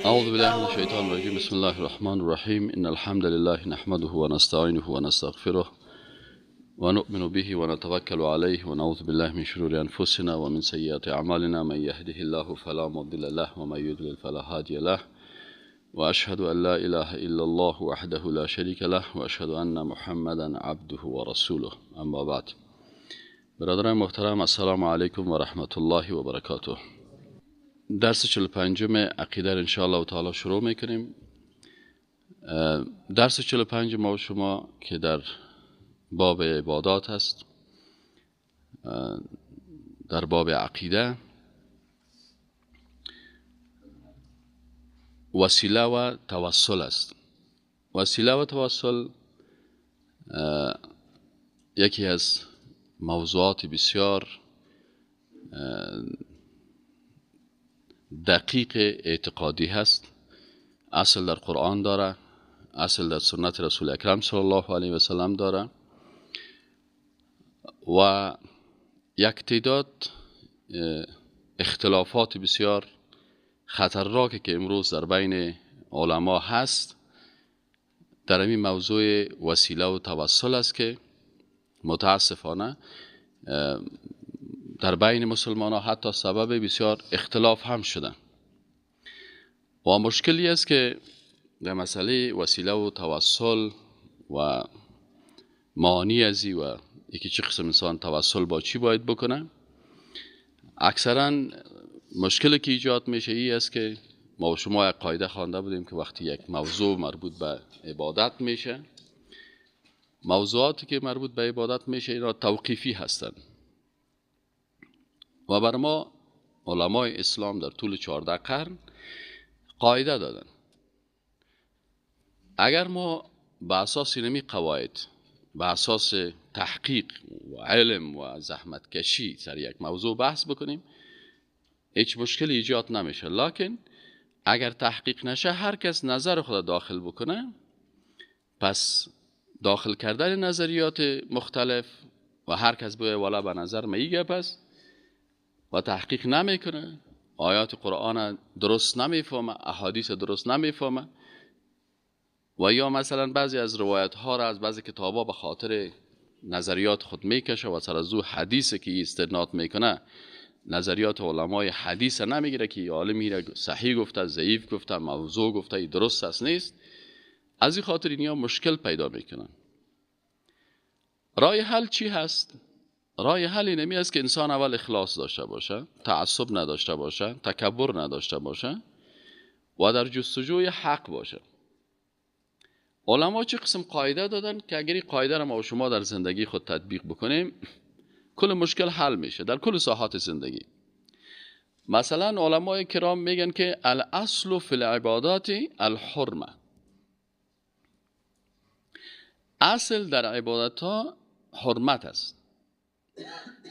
اعوذ بالله من الشیطان الرجیم. بسم الله الرحمن الرحیم. ان الحمد لله نحمده ونستعینه ونستغفره ونؤمن به ونتوکل علیه ونعوذ بالله من شرور انفسنا ومن سیئات اعمالنا. من یهده الله فلا مضل له ومن یضلل فلا هادی له. واشهد ان لا اله الا الله وحده لا شریک له واشهد ان محمدا عبده ورسوله. اما بعد، برادران محترم، السلام علیکم و رحمت الله و برکاته. درس 45 عقیده را انشاءالله تعالی شروع میکنیم. درس 45 ما و شما که در باب عبادات هست، در باب عقیده، وسیله و توسل است. وسیله و توسل یکی از موضوعات بسیار دقیق اعتقادی هست. اصل در قرآن داره، اصل در سنت رسول اکرم صلی الله علیه و سلم داره و یک تعداد اختلافات بسیار خطرناکی که امروز در بین علما هست در این موضوع وسیله و توسل است که متاسفانه در بین مسلمان ها حتی سبب بسیار اختلاف هم شدن. و مشکلی است که در مسئله وسیله و توسل و معانی ازی و یکی چه قسم انسان توسل با چی باید بکنه، اکثرا مشکلی که ایجاد میشه ای است که ما و شما یک قاعده خوانده بودیم که وقتی یک موضوع مربوط به عبادت میشه، موضوعاتی که مربوط به عبادت میشه اینا توقیفی هستند و بر ما علمای اسلام در طول 14 قرن قاعده دادن. اگر ما به اساس اینمی قواعد، به اساس تحقیق و علم و زحمت کشی سر یک موضوع بحث بکنیم، هیچ مشکلی ایجاد نمیشه. لکن اگر تحقیق نشه، هر کس نظر خود داخل بکنه، پس داخل کردن نظریات مختلف و هر کس بگه والا به نظر من ای گپ است و تحقیق نمیکنه، آیات قرآن درست نمیفهمه، احادیث درست نمیفهمه و یا مثلا بعضی از روایت ها را از بعضی کتاب ها به خاطر نظریات خود میکشه و سر از او حدیث که استناد میکنه نظریات علمای حدیث نمیگیره که عالمی صحیح گفته، ضعیف گفته، موضوع گفته، درست است نیست. از این خاطر اینها مشکل پیدا میکنن. راه حل چی هست؟ راه حل اینمی است که انسان اول اخلاص داشته باشه، تعصب نداشته باشه، تکبر نداشته باشه و در جستجوی حق باشه. علما چه قسم قاعده دادن که اگر این قاعده را ما و شما در زندگی خود تطبیق بکنیم، کل مشکل حل میشه در کل ساحات زندگی. مثلا علمای کرام میگن که الاصل فی العبادات الحرمه، اصل در عبادت ها حرمت است.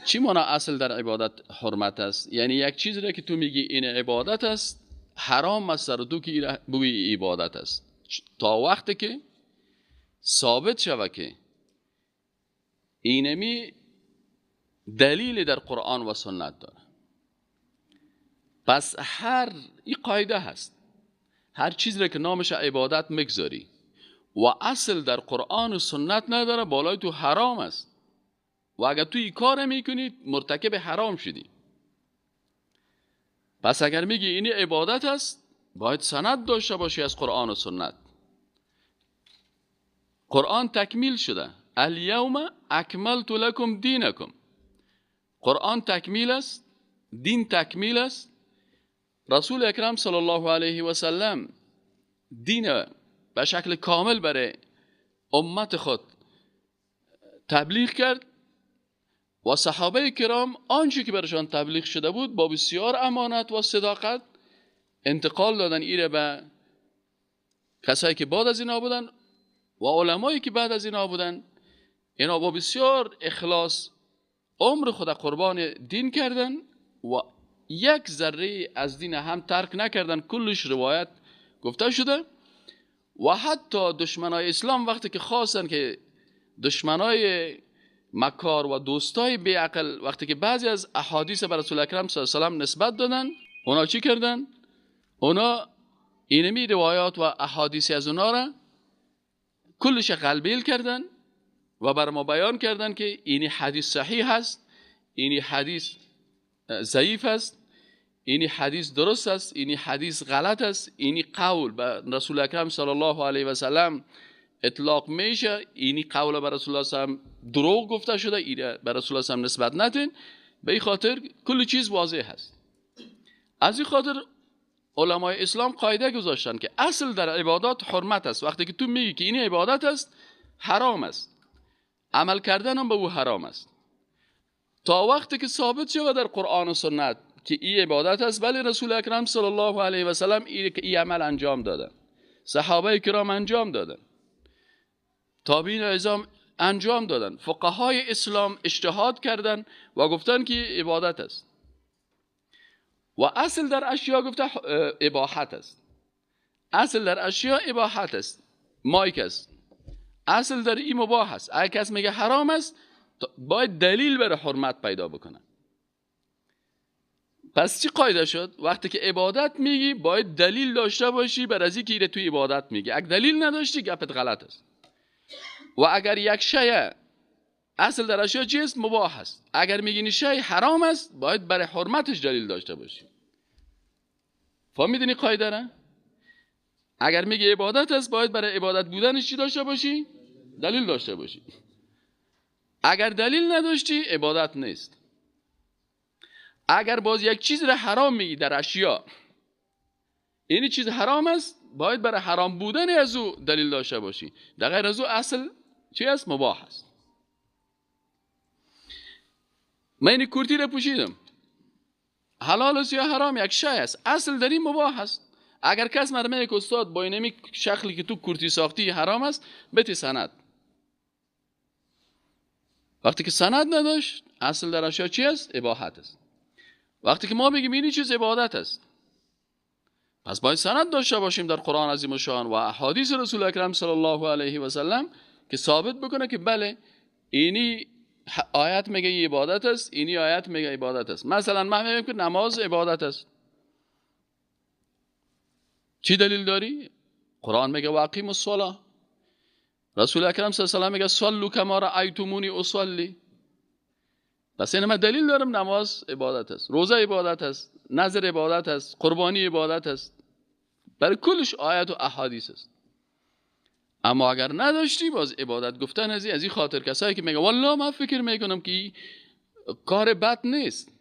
چی معنی اصل در عبادت حرمت است؟ یعنی یک چیزی را که تو میگی این عبادت است، حرام است در تو که بگویی عبادت است، تا وقتی که ثابت شود که اینمی دلیل در قرآن و سنت داره. پس هر این قاعده هست، هر چیزی را که نامش عبادت میگذاری و اصل در قرآن و سنت نداره، بالای تو حرام است و اگر تو این کار میکنی مرتکب حرام شدی. پس اگر میگی این عبادت است، باید سند داشته باشی از قرآن و سنت. قرآن تکمیل شده، الیوم اکملت لکم دینکم. قرآن تکمیل است، دین تکمیل است. رسول اکرم صلی الله علیه و سلم دین به شکل کامل برای امت خود تبلیغ کرد و صحابه کرام آنچه که برشان تبلیغ شده بود با بسیار امانت و صداقت انتقال دادن ایره به کسایی که بعد از اینا بودن و علمایی که بعد از اینا بودن. اینا با بسیار اخلاص عمر خود قربان دین کردن و یک ذره از دین هم ترک نکردن، کلش روایت گفته شده. و حتی دشمنای اسلام وقتی که خواستن که دشمنای مکار و دوستای بیعقل وقتی که بعضی از احادیث بر رسول اکرم صلی الله علیه و سلم نسبت دادن، اونا چی کردن؟ اونا اینمی روایات و احادیث از اونا را کلش قلبیل کردن و بر ما بیان کردن که اینی حدیث صحیح هست، اینی حدیث ضعیف است، اینی حدیث درست است، اینی حدیث غلط است، اینی قول به رسول اکرم صلی الله علیه و سلم اطلاق میشه، اینی قول به رسول الله صلی الله علیه و سلم دروغ گفته شده، اینی به رسول الله صلی الله علیه و سلم نسبت ندین. به این خاطر کل چیز واضح هست. از این خاطر علمای اسلام قاعده گذاشتن که اصل در عبادات حرمت است. وقتی که تو میگی که این عبادت است، حرام است، عمل کردن هم به او حرام است تا وقتی که ثابت شود در قرآن و سنت که این عبادت است. ولی رسول اکرم صلی الله علیه و سلم این عمل انجام دادن، صحابه کرام انجام دادن، تابعین عظام انجام دادن، فقهای اسلام اجتهاد کردن و گفتن که عبادت است. و اصل در اشیا گفته اباحت است. اصل در اشیا اباحت است، مایک است. اصل در این مباح است. اگر کس میگه حرام است، باید دلیل برای حرمت پیدا بکنه. پس چی قاعده شد؟ وقتی که عبادت میگی باید دلیل داشته باشی بر از اینکه ایره توی عبادت میگی. اگر دلیل نداشتی گپت غلط است. و اگر یک شی اصل در اشیا چیست؟ مباح است. اگر میگی شی حرام است، باید برای حرمتش دلیل داشته باشی. فهمیدین قاعده را؟ اگر میگی عبادت است، باید برای عبادت بودنش چی داشته باشی؟ دلیل داشته باشی. اگر دلیل نداشتی عبادت نیست. اگر باز یک چیز را حرام میگی در اشیا، این چیز حرام است، باید برای حرام بودن از او دلیل داشته باشی. در غیر از او اصل چی است؟ مباح است. من این کرتی را پوشیدم، حلال است یا حرام؟ یک شی است، اصل در این مباح است. اگر کس مرمه یک استاد با اینمی شکلی که تو کرتی ساختی حرام است، بتی سند. وقتی که سند نداشت، اصل در اشیا چی است؟ اباحت است. وقتی که ما بگیم این چیز عبادت است، پس باید سند داشته باشیم در قرآن عظیم الشان و احادیث رسول اکرم صلی الله علیه و سلم که ثابت بکنه که بله اینی آیت میگه این عبادت است، اینی آیت میگه عبادت است. مثلا من میگم که نماز عبادت است. چی دلیل داری؟ قرآن میگه واقیم الصلاه، رسول اکرم صلی الله علیه و سلم میگه صلوا کما رأیتمونی اصلی. پس این من دلیل دارم نماز عبادت است، روزه عبادت است، نذر عبادت است، قربانی عبادت است. برای کلش آیت و احادیث است. اما اگر نداشتی باز عبادت گفتن از این خاطر کسایی که میگه والله من فکر میکنم که کار بد نیست،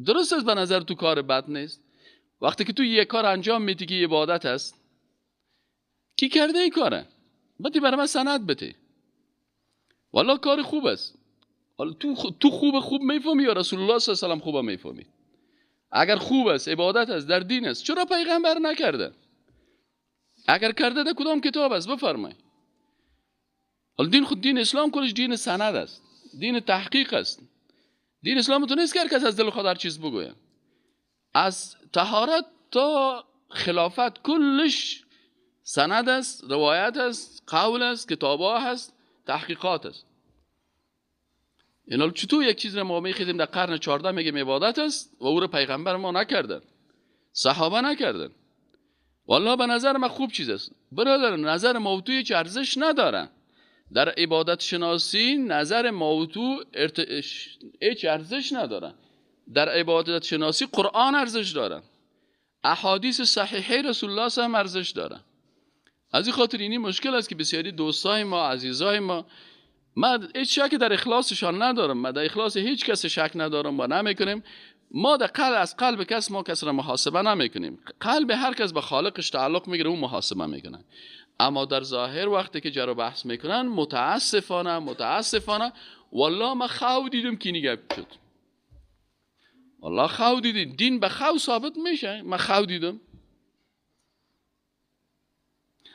درست است، به نظر تو کار بد نیست. وقتی که تو یک کار انجام میدی که عبادت است، کی کرده این کاره؟ باید برای من سند بده. والله کار خوب است. حالا تو خوب میفهمی یا رسول الله صلی الله علیه و سلم خوب میفهمی؟ اگر خوب است، عبادت است، در دین است، چرا پیغمبر نکرده؟ اگر کرده در کدام کتاب است؟ بفرمای. حالا دین خود دین اسلام کلش دین سند است، دین تحقیق است. دین اسلام تو نیست که هر کس از دل خود هر چیز بگوید. از طهارت تا خلافت کلش سند است، روایت است، قول است، کتاب‌ها هست، تحقیقات است. اینا چطور یک چیز را ما میخیزیم در قرن 14 میگیم عبادت است و او را پیغمبر ما نکردن، صحابه نکردن؟ والله به نظر من خوب چیز است. برادر، نظر ما و تو هیچ ارزش نداره. در عبادت شناسی نظر ما و تو هیچ ارزش نداره. در عبادت شناسی قرآن ارزش داره، احادیث صحیحه رسول الله صلی الله علیه و ارزش داره. از این خاطر اینی مشکل است که بسیاری دوستای ما، عزیزای ما، من هیچ شک در اخلاصشان ندارم، من در اخلاص هیچ کس شک ندارم و نمیکنیم. ما در قلب از قلب کس ما کس را محاسبه نمیکنیم. قلب هر کس به خالقش تعلق میگیره، اون محاسبه میکنه. اما در ظاهر وقتی که جر و بحث میکنن، متاسفانه والله من خو دیدم که نگه شد. والله خو دیدیم، دین به خو ثابت میشه. من خو دیدم،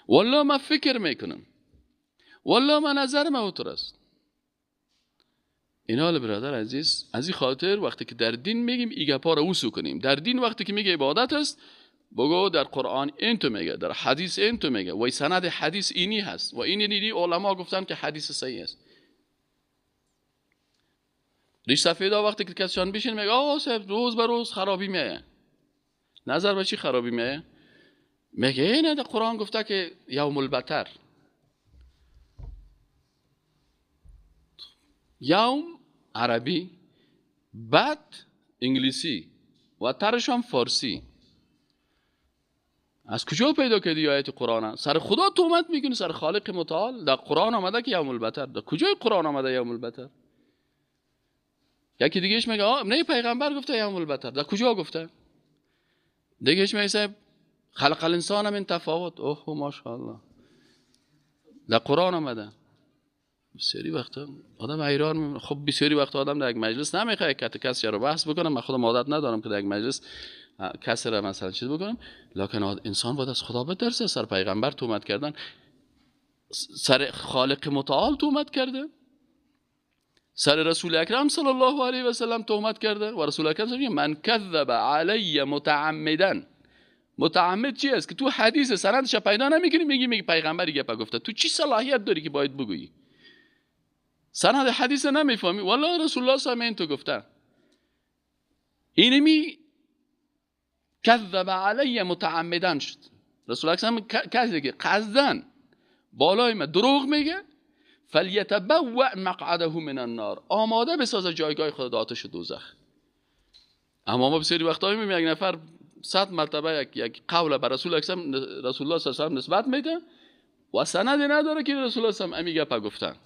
والله من فکر میکنم، والله من نظر من اوتر است. اینا برادر عزیز، از این خاطر وقتی که در دین میگیم ای گپا رو وسو کنیم. در دین وقتی که میگه عبادت است، بگو در قرآن این تو میگه، در حدیث این تو میگه، و سند حدیث اینی هست و اینی علما گفتن که حدیث صحیح است. ریش سفیدا وقتی که کسشان بشین میگه آقا صاحب روز به روز خرابی میایه. نظر به چی خرابی میایه؟ میگه اینه در قرآن گفته که یوم البتر. یوم عربی، بد انگلیسی و ترش هم فارسی. از کجا پیدا کردی آیت قرآن؟ سر خدا تهمت میکنی، سر خالق متعال. در قرآن آمده که یوم البتر. در کجای قرآن آمده یوم البتر؟ یکی دیگهش میگه نه پیغمبر گفته یوم البتر. در کجا گفته؟ دیگهش میگه خلق الانسان من تفاوت. اوه ماشاءالله، در قرآن آمده. بسیاری وقتا آدم حیران میمونه. خب بسیاری وقتا آدم در یک مجلس نمیخواد که کسی رو بحث بکنه. من خودم عادت ندارم که در یک مجلس کسی را مثلا چیز بکنم، لکن انسان باید از خدا بترسه. سر پیغمبر تهمت کردن، سر خالق متعال تهمت کرده، سر رسول اکرم صلی الله علیه و سلم تهمت کرده. و رسول اکرم صلی من کذب علی متعمدا. متعمد چی است؟ که تو حدیث سندش پیدا نمیکنی، میگی پیغمبر گپ گفته. تو چی صلاحیت داری که باید بگویی؟ سند حدیث نمیفهمی. والله رسول الله صلی الله علیه و تو گفته. اینمی کذب علی متعمدن شد. رسول الله صلی کسی که قصدن بالای ما دروغ میگه، فلیتبوأ مقعده من النار، آماده بسازه جایگاه خود آتش دوزخ. اما ما بسیاری وقتا میبینیم یک نفر 100 مرتبه یک قول بر رسول اکرم رسول الله صلی الله علیه و سلم نسبت میده و سند نداره که رسول الله صلی الله علیه و سلم امی گپ گفتن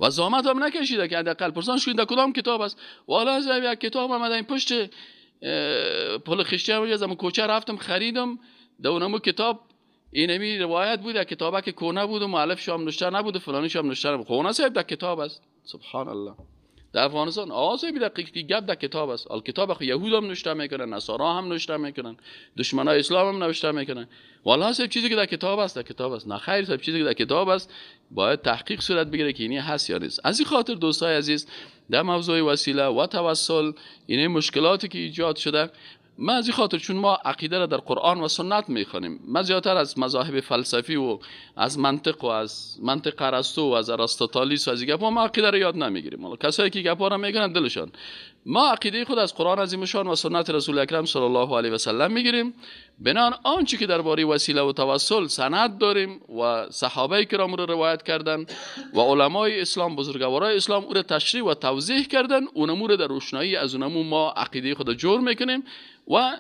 و زحمت هم نکشیده که حداقل پرسان شد در کدام کتاب است. والا از یک کتاب آمده این پشت پل خشتی هم از کوچه رفتم خریدم، در اونمو کتاب اینمی روایت بود، یک کتابه که کهنه بود و مؤلفش هم نوشته نبود و فلانیش هم نوشته نبود. خب صاحب در کتاب است. سبحان الله. در افغانستان آقا صاحب گپ در کتاب است. الکتاب خو یهود هم نوشته میکنن، نصارا هم نوشته میکنن، دشمنای اسلام هم نوشته میکنن. والله صاحب چیزی که در کتاب است در کتاب است. نه خیر صاحب، چیزی که در کتاب است باید تحقیق صورت بگیره که اینی هست یا نیست. از این خاطر دوستای عزیز، در موضوع وسیله و توسل اینه مشکلاتی که ایجاد شده، من از این خاطر چون ما عقیده را در قرآن و سنت میخوانیم، من زیادتر از مذاهب فلسفی و از منطق و از منطق ارسطو و از ارسطاطالیس و از این گپا ما عقیده را یاد نمیگیریم. حالا کسایی که گپا را میگن دلشان، ما عقیده خود از قرآن عظیم شان و سنت رسول اکرم صلی الله علیه و سلم میگیریم. بنان آنچه که درباره وسیله و توسل سند داریم و صحابه کرام رو روایت کردن و علمای اسلام بزرگوارای اسلام او را تشریح و توضیح کردن، اونمو رو در روشنایی از اونمو ما عقیده خود جور میکنیم و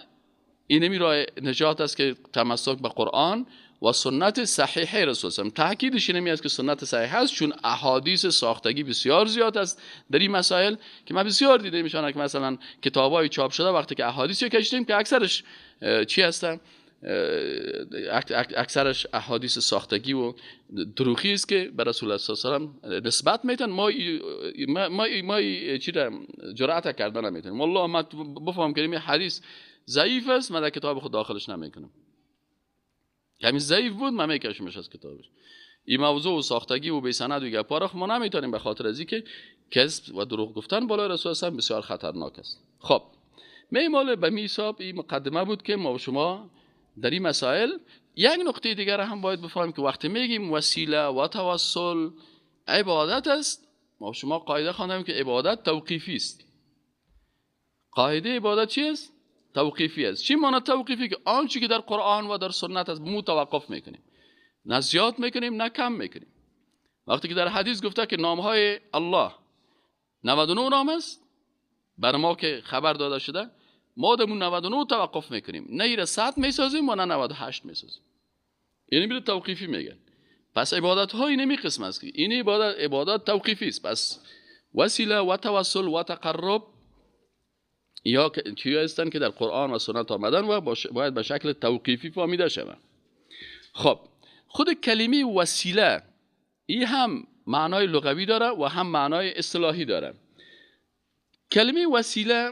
اینمی راه نجات است که تمسک به قرآن و سنت صحیحه رسول الله. تاکیدش اینمی است که سنت صحیح است، چون احادیث ساختگی بسیار زیاد است در این مسائل که ما بسیار دیده میشن که مثلا کتابای چاپ شده وقتی که احادیث رو کشیدیم که اکثرش چی هستن؟ اکثرش احادیث ساختگی و دروغی است که به رسول الله صلی الله علیه و سلم نسبت میتن. ما چی را جرأت کردن نمیتونیم. والله ما بفهم که حدیث ضعیف است، من در کتاب خود داخلش نمیکنم. کمی ضعیف بود من میکشمش از کتابش. این موضوع و ساختگی و بی سند و گپا را ما نمیتونیم، به خاطر از اینکه کذب و دروغ گفتن بالای رسول الله بسیار خطرناک است. خب میمال به میساب این مقدمه بود که ما و شما در این مسائل. یک نقطه دیگر هم باید بفهمیم که وقتی میگیم وسیله و توسل عبادت است، ما شما قاعده خواندیم که عبادت توقیفی است. قاعده عبادت چی است؟ توقیفی است. چی معنی توقیفی؟ که آنچه که در قرآن و در سنت است مو توقف میکنیم، نه زیاد میکنیم نه کم میکنیم. وقتی که در حدیث گفته که نامهای الله 99 نام است، بر ما که خبر داده شده، ما در 99 توقف میکنیم، نه ایره 100 میسازیم و نه 98 میسازیم. یعنی میره توقیفی میگن. پس عبادت ها اینمی قسم است که این عبادت توقیفی است. پس وسیله و توسل و تقرب یا چیزی هستند که در قرآن و سنت آمدن و باید به شکل توقیفی فهمیده شوند. خب خود کلمه وسیله ای هم معنای لغوی داره و هم معنای اصطلاحی داره. کلمه وسیله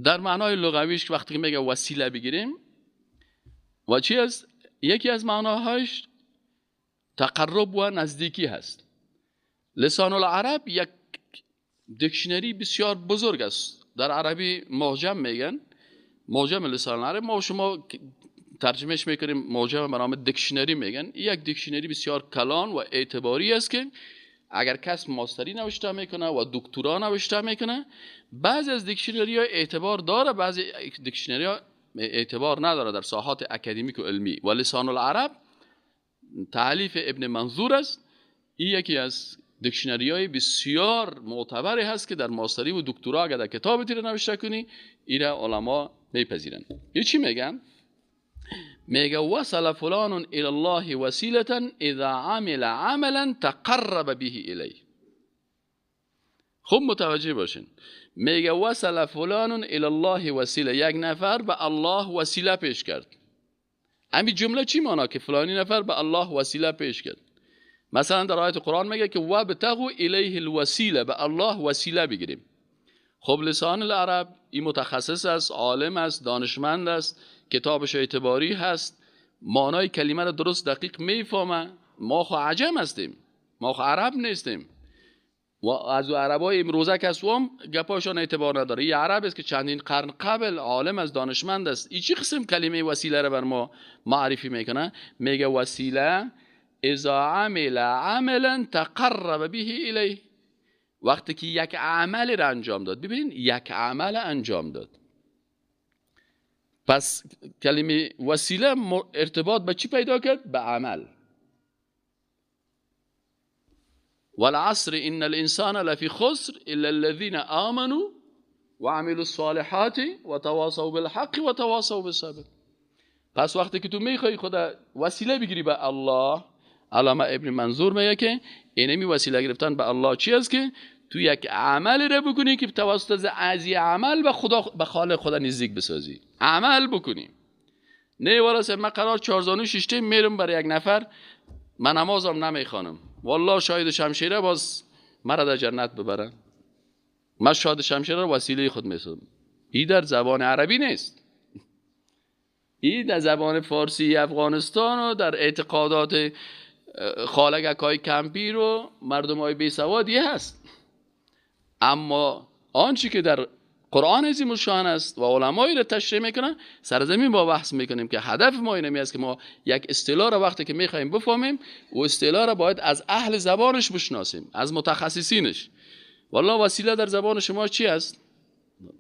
در معنای لغویش وقتی که میگه وسیله بگیریم و چی است؟ یکی از معناهاش تقرب و نزدیکی هست. لسان العرب یک دیکشنری بسیار بزرگ است. در عربی معجم میگن، معجم لسان العرب، ما شما ترجمهش میکنیم معجم به نام دیکشنری میگن. یک دیکشنری بسیار کلان و اعتباری است که اگر کس ماستری نوشته میکنه و دکترا نوشته میکنه، بعضی از دیکشنری ها اعتبار داره، بعضی دیکشنری ها اعتبار نداره در ساحات اکادمیک و علمی. و لسان العرب تألیف ابن منظور است. این یکی از dictionary های بسیار معتبری هست که در ماستری و دکترا اگر در کتاب تیر نوشته کنی ایره علما میپذیرن. یه چی میگن؟ میگه وصل فلان الى الله وسیلة اذا عمل عملا تقرب به الیه. خوب متوجه باشین. میگه وصل فلان الى الله وسیله، یک نفر به الله وسیله پیش کرد. همین جمله چی معنا که فلانی نفر به الله وسیله پیش کرد؟ مثلا در آیت قرآن میگه که وابتغوا الیه الوسیله، به الله وسیله بگیریم. خب لسان العرب این متخصص است، عالم است، دانشمند است، کتابش اعتباری هست، معنای کلمه را درست دقیق میفهمه. ما خو عجم هستیم، ما خو عرب نیستیم و از عربای امروزه کس هم گپاشان اعتبار نداره. این عرب است که چندین قرن قبل عالم از دانشمند است. این چی قسم کلمه وسیله را بر ما معرفی میکنه؟ میگه وسیله اذا عمل عملا تقرب به الیه، وقتی که یک عمل را انجام داد. ببینین یک عمل انجام داد. پس کلمه وسیله ارتباط به چی پیدا کرد؟ به عمل. والعصر ان الانسان لفی خسر الا الذين آمنوا وعملوا الصالحات وتواصوا بالحق وتواصوا بالصبر. پس وقتی که تو میخوای خدا وسیله بگیری به الله، علامه ابن منظور میگه که اینمی وسیله گرفتن به الله چی است؟ که تو یک عمل را بکنی که توسط از عمل به خدا، به خالق خدا نزدیک بسازی. عمل بکنی. نه والا من قرار چهارزانو ششته میرم برای یک نفر، من نمازم نمیخوانم، والله شاید شمشیره باز مرا در جنت ببره، من شاید شمشیره را وسیله خود میسازم. این در زبان عربی نیست، این در زبان فارسی افغانستان و در اعتقادات خالگک های کمپیر و مردم های بی سوادی هست. اما آنچه که در قرآن عظیم الشان است و علمایی را تشریح میکنن، سرزمین با بحث میکنیم که هدف ما اینمی است که ما یک اصطلاح را وقتی که میخوایم بفهمیم و اصطلاح را باید از اهل زبانش بشناسیم، از متخصصینش. والله وسیله در زبان شما چی است؟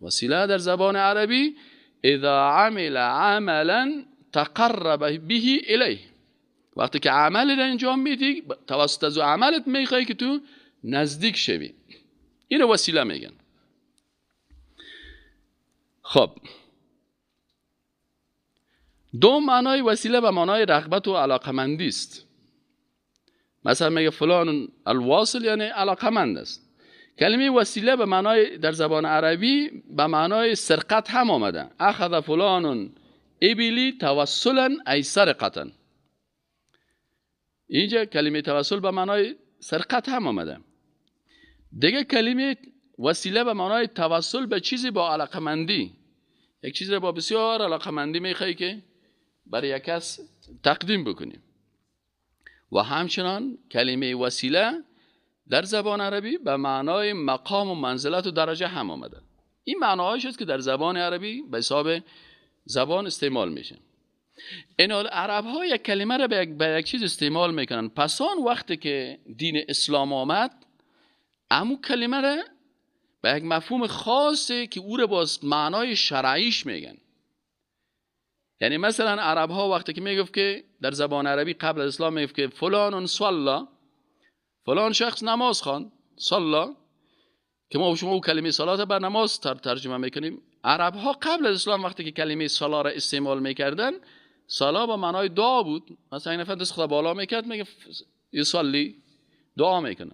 وسیله در زبان عربی اذا عمل عملا تقرب به الیه، وقتی که عمل را انجام میدی توسط از عملت میخوای که تو نزدیک شوی، این وسیله میگن. خب دو معنای وسیله به معنای رغبت و علاقمندی است. مثلا میگه فلان الواصل یعنی علاقمند است. کلمه وسیله به معنای در زبان عربی به معنای سرقت هم آمده. اخذ فلان ابلی توسلا ای سرقتا. اینجا کلمه توسل به معنای سرقت هم آمده. دیگه کلمه وسیله به معنای توسل به چیزی با علاقمندی، یک چیز را با بسیار علاقمندی میخوای که برای یک کس تقدیم بکنیم. و همچنان کلمه وسیله در زبان عربی به معنای مقام و منزلت و درجه هم آمده. این معناهایش است که در زبان عربی به حساب زبان استعمال میشه. این عرب ها یک کلمه را به یک چیز استعمال میکنن. پس آن وقتی که دین اسلام آمد، امو کلمه را به یک مفهوم خاصی که او را باز معنای شرعیش میگن. یعنی مثلا عرب ها وقتی که میگفت که در زبان عربی قبل از اسلام میگفت که فلان صلا، فلان شخص نماز خواند، صلا، که ما شما او کلمه صلات بر نماز ترجمه میکنیم. عرب ها قبل از اسلام وقتی که کلمه صلا را استعمال میکردن، صلا با معنای دعا بود. مثلا این نفر دست خدا بالا میکرد، میگه یصلی، دعا میکنه.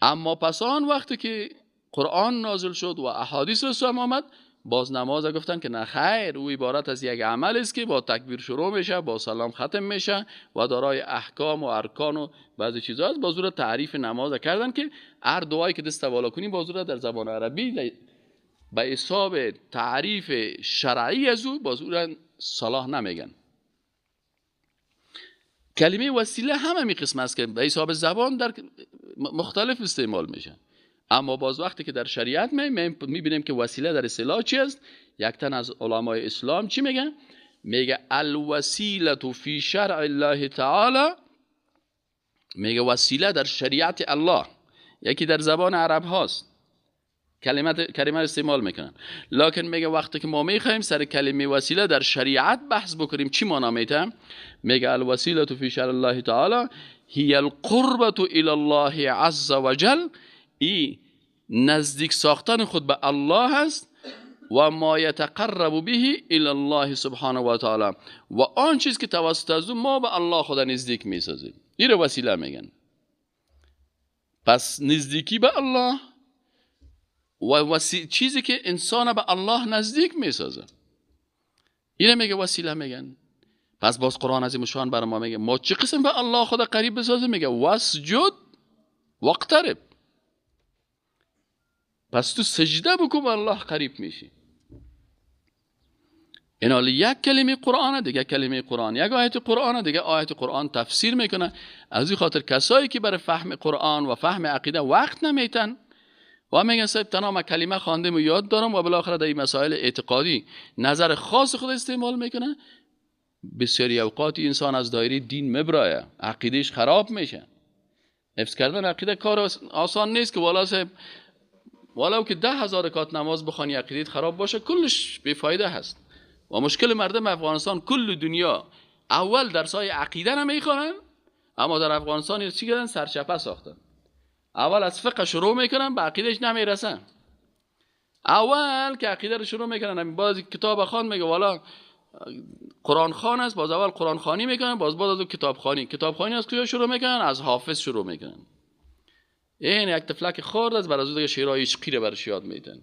اما پس آن وقتی که قرآن نازل شد و احادیث رسول آمد، باز نماز گفتن که نه خیر، او عبارت از یک عمل است که با تکبیر شروع میشه، با سلام ختم میشه و دارای احکام و ارکان و بعضی چیزها است. باز او را تعریف نماز کردن که هر دعایی که دست بالا کنیم باز او را در زبان عربی به حساب تعریف شرعی از او باز او را صلاح نمیگن. کلمه وسیله هم همین قسم است که به حساب زبان در مختلف استعمال میشه. اما باز وقتی که در شریعت میبینیم که وسیله در اصطلاح چی است، یک تن از علمای اسلام چی میگه؟ میگه الوسیله فی شرع الله تعالی، میگه وسیله در شریعت الله، یکی در زبان عرب هاست، کلمه استعمال میکنن. لکن میگه وقتی که ما میخوایم سر کلمه وسیله در شریعت بحث بکنیم چی معنا میته؟ میگه الوسیله فی شرع الله تعالی هی القربة الی الله عز وجل، ای نزدیک ساختن خود به الله است و ما یتقرب به الی الله سبحانه و تعالی، و آن چیز که توسط از او ما به الله خدا نزدیک میسازیم، این رو وسیله میگن. پس نزدیکی به الله و چیزی که انسان به الله نزدیک میسازه، اینه میگه وسیله میگن. پس باز قرآن عظیم شان بر ما میگه ما چه قسم به الله خدا قریب بسازیم؟ میگه واسجد واقترب. پس تو سجده بکن به الله قریب میشی. این حالا یک کلمه قرآن، دیگه کلمه قرآن، یک آیت قرآن، دیگه آیت قرآن تفسیر میکنه. از این خاطر کسایی که برای فهم قرآن و فهم عقیده وقت نمیتن و میگن صاحب تنها ما کلمه خواندیم و یاد دارم و بالاخره در این مسائل اعتقادی نظر خاص خود استعمال میکنه، بسیاری اوقات انسان از دایره دین مبرایه، عقیدهش خراب میشه. حفظ کردن عقیده کار آسان نیست که والا صاحب ولو که 10,000 رکعت نماز بخوانی عقیدت خراب باشه کلش بیفایده هست. و مشکل مردم افغانستان کل دنیا اول درسای عقیده نمیخوانن، اما در افغانستان چی کردن؟ سرچپه ساختن. اول از فقه شروع میکنن به عقیدهش نمیرسن. اول که عقیده رو شروع میکنن باز کتاب خوان میگه والا قرآن خوان است، باز اول قرآن خوانی میکنن، باز از کتاب خوانی. کتاب خوانی از کجا شروع میکنن؟ از حافظ شروع میکنن. این یک طفلک خرد است، بر از او دیگه شعرهای عشقی رو برش یاد میدن.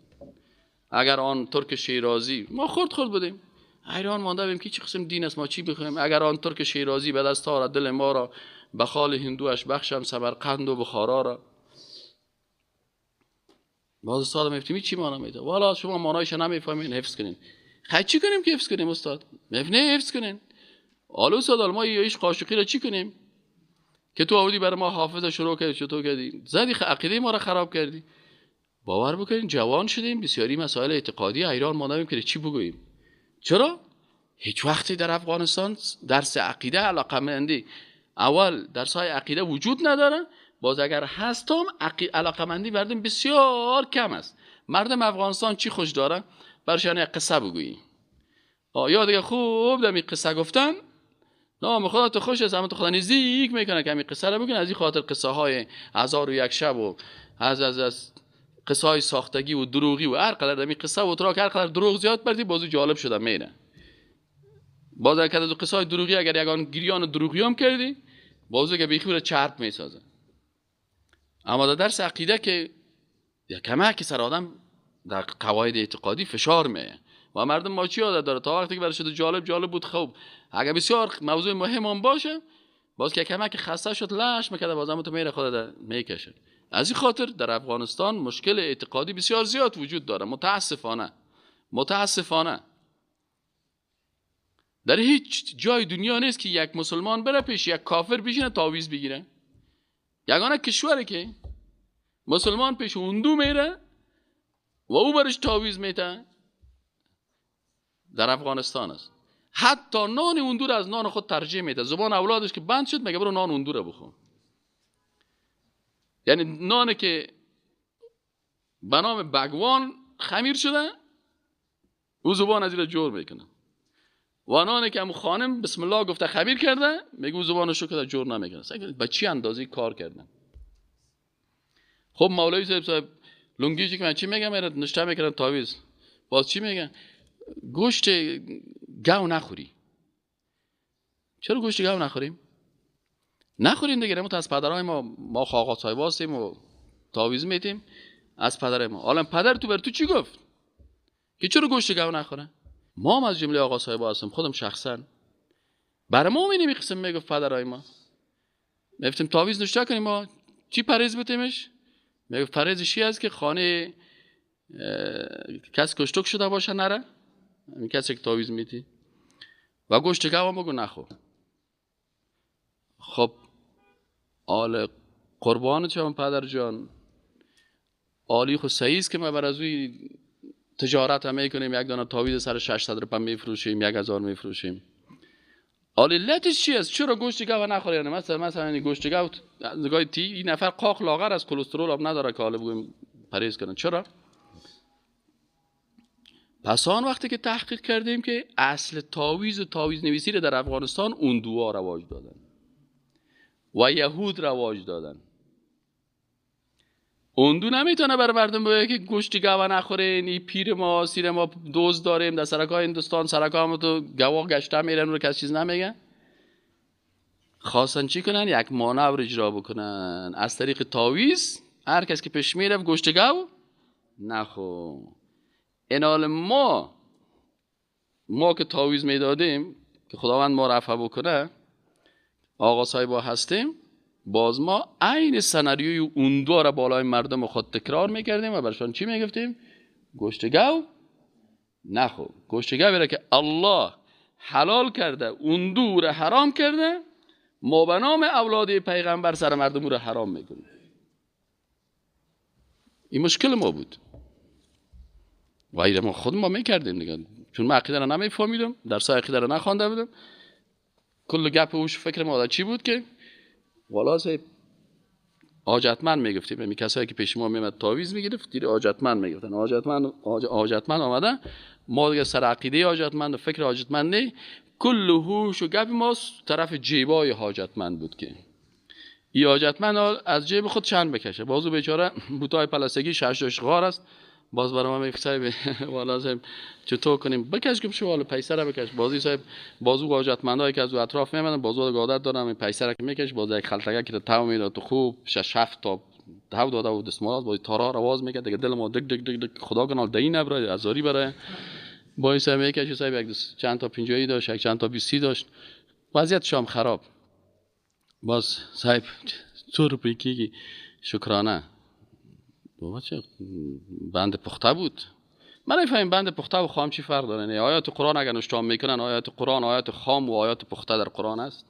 اگر آن ترک شیرازی، ما خرد خرد بودیم حیران مانده بودیم که چه قسم دین است، ما چی بخوایم. اگر آن ترک شیرازی به دست آرد دل ما را، به خال هندوش بخشم سمرقند و بخارا را. باز استاد میگفتیم چی معنا میده؟ والا شما معنایش نمیفهمین، حفظ کنین. خی چی کنیم که حفظ کنیم استاد؟ نه حفظ کنین. حالا استاد ما یه قاشقی را چی کنیم که تو آوردی برای ما حافظ شروع کردی، چطور کردی؟ زدی عقیده ما را خراب کردی. باور بکنین جوان شدیم بسیاری مسائل اعتقادی حیران ماندیم که چی بگوییم. چرا؟ هیچ وقتی در افغانستان درس عقیده علاقمندی اول درس های عقیده وجود نداره، باز اگر هستم علاقمندی مردم بسیار کم است. مردم افغانستان چی خوش داره؟ برشان یک قصه بگویی. یا دیگه خوب دمی قصه گفتن نام خدا تو خوش است، اما تو خدا نزدیک میکنه که همین قصه رو بگن. از این خاطر قصه های 1001 شب و از از از قصه های ساختگی و دروغی و هر قدر دمی قصه و تراک هر قدر دروغ زیاد بردی بازو جالب شده میره. باز اگر از قصه های دروغی اگر یگان گریان دروغی هم کردی بازو که بیخی رو چرب میسازه. اما در درس عقیده که کمک سر آدم در قواعد اعتقادی فشار میه و مردم ما چی عادت داره تا وقتی که برای شده جالب جالب بود خوب، اگر بسیار موضوع مهم هم باشه باز که کمک خسته شد لش میکرده بازم تو میره خود میکشه. از این خاطر در افغانستان مشکل اعتقادی بسیار زیاد وجود داره. متاسفانه متاسفانه در هیچ جای دنیا نیست که یک مسلمان بره پیش یک کافر بشینه تعویذ بگیره. یگانه کشوره که مسلمان پیش هندو میره و او برش تعویذ میده در افغانستان است. حتی نان هندو را از نان خود ترجیح میده. زبان اولادش که بند شد میگه برو نان هندو را بخور. یعنی نان که به نام بگوان خمیر شده او زبان از این جور میکنه و نانی که هم خانم بسم الله گفته خمیر کرده میگه او زبانشو که جور نمیکنه. به چی اندازه کار کردن؟ خب مولوی صاحب لنگیشی که من چی میگم میره نشته میکنن تعویذ. باز چی میگن؟ گوشت گاو نخوری. چرا گوشت گاو نخوریم؟ نخوریم دیگه. ما از پدرای ما آقا صاحب هستیم و تعویذ میتیم از پدر ما. حالا پدر تو بر تو چی گفت که چرا گوشت گاو نخوره؟ ما هم از جمله آقا صاحب هستیم. خودم شخصا برای ما اینی قسم میگفت پدرای ما. میگفتیم تعویذ نشته کنیم ما چی پرهیز بتیمش؟ میگفت پرهیزش است که خانه کس کشتک شده باشه نره، همین کسی که تعویذ میدی، و گوشت گاو هم بگو نخور. خب آل قربان شما پدر جان، عالی خو صحیح است که ما بر از اوی تجارت هم میکنیم، یک دانه تعویذ سر 600 روپیه میفروشیم، 1000 میفروشیم. عالی علتش چی است؟ چرا گوشت گاو نخوری؟ یعنی مثلا گوشت گاو نگاه تی این نفر قاق لاغر از کلسترول هم نداره که حالا بگویم پرهیز کنن. چرا؟ پس آن وقتی که تحقیق کردیم که اصل تاویز و تاویز نویسی رو در افغانستان اون دوا رواج دادن و یهود رواج دادن. اون دو نمیتونه بر مردم بگه که گوشت گاو نخورین، این پیر ما سیر ما دوز داریم در سرکای هندوستان، سرکا هم تو گوا گشته میرن رو کس چیز نمیگه. خواستن چی کنن؟ یک مانور اجرا بکنن از طریق تاویز. هر کس که پیش میرفت گوشت گاو نخو. اینال ما که تاویز میدادیم که خداوند ما رفع بکنه، آقا صاحبا هستیم، باز ما عین سناریوی اون دو را بالای مردم خود تکرار میکردیم و برشان چی میگفتیم؟ گوشت گاو نخو. گوشت گاو را که الله حلال کرده، اون دو را حرام کرده، ما به نام اولاد پیغمبر سر مردم را حرام میکنیم. این مشکل ما بود و ایره ما خود ما میکردیم دیگه، چون من عقیده را نمیفهمیدم، درس عقیده را نخوانده بودم. کل گپ اوش فکر ما چی بود که والا صاحب حاجتمند میگفتیم، می کسایی که پیش ما میمد تاویز میگرفت دیر حاجتمند میگفتن، حاجتمند آمده، ما دیگه سر عقیده حاجتمند و فکر حاجتمند نه، کل هوش و گپ ما طرف جیبای حاجتمند بود که ای حاجتمند از جیب خود چند بکشه. بازو بیچاره بوتای پلاستیکی شش غار است، باز برای ما میگه صاحب والا صاحب چطور کنیم؟ بکش گم شو، پیسه را بکش. بازی صاحب بازو حاجتمندایی که از او اطراف میمدن بازو عادت دارن این پیسه را که میکش، باز یک خلطگه که تو میداد تو خوب 6 7 تا تو داده و دستمال باز تارا رواز میکرد دیگه. دل ما دک دک دک دک خدا کنال دین نبره ازاری برای با صاحب میکش. صاحب یک چند تا 50 داشت، یک چند تا 20 داشت، وضعیت شام خراب. باز صاحب تو رو پیکی شکرانه بابا چه بند پخته بود. من نمیفهمم بند پخته و خام چی فرق داره. نه آیات قرآن اگر نشتام میکنن آیات قرآن آیات خام و آیات پخته در قرآن است.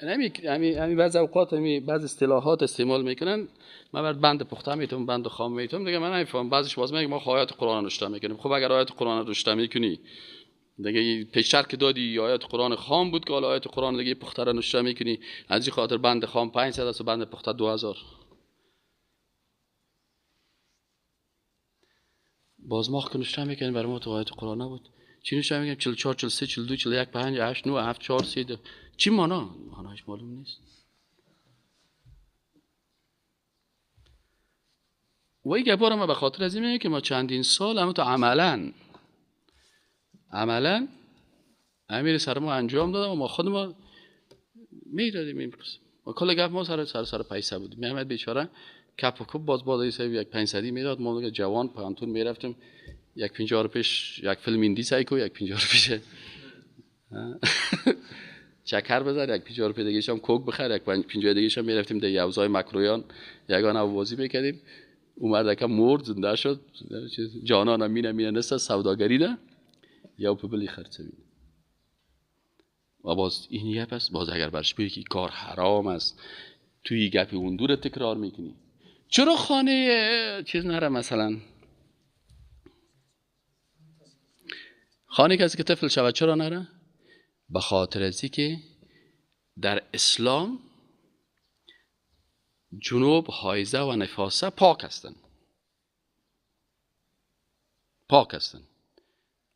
همین بعض اوقات همین بعض اصطلاحات استعمال میکنن، من بعد بند پخته میتونم بند خام میتونم دیگه. من نمیفهمم بعضیش باز میگه ما آیات قرآن نشتام میکنیم. خب اگر آیات قرآن نشتام میکنی دیگه پیشتر که دادی آیات قرآن خام بود که حالا آیات قرآن دیگه پخته را نشتام میکنی، از این خاطر بند خام 500 است و بند پخته 2000. باز ما که نشته میکنیم برای ما تو آیات قرآن نبود. چی نشته میکنیم؟ 44 43 42 41 5 8 9 7 4 3 2 چی مانا؟ ماناش معلوم نیست. و این گپا رو ما به خاطر از این میگم که ما چندین سال هم تو عملاً امیر سر ما انجام دادم و ما خود ما میدادیم این قسم. و کل گپ ما سر سر سر پیسه بود. محمد بیچاره کپ و کوب باز باز یک 500 میداد. ما دیگه جوان پانتون میرفتیم یک 50 پیش یک فیلم هندی سعی کو، یک 50 پیش چکر بزن، یک 50 روپیه دیگه هم کوک بخر، یک 50 دیگه هم میرفتیم در یوزای مکرویان یگان آوازی میکردیم. اون مرد که مرد زنده شد جانان مینه مینه نست سوداگری ده یا پبلی خرڅوي. و باز این یه پس باز اگر برش بگی که کار حرام است توی گپ اون دور تکرار میکنی. چرا خانه چیز نره مثلا خانه کسی که طفل شود چرا نره؟ به خاطر از که در اسلام جنوب حایزه و نفاسه پاک هستند، پاک هستند.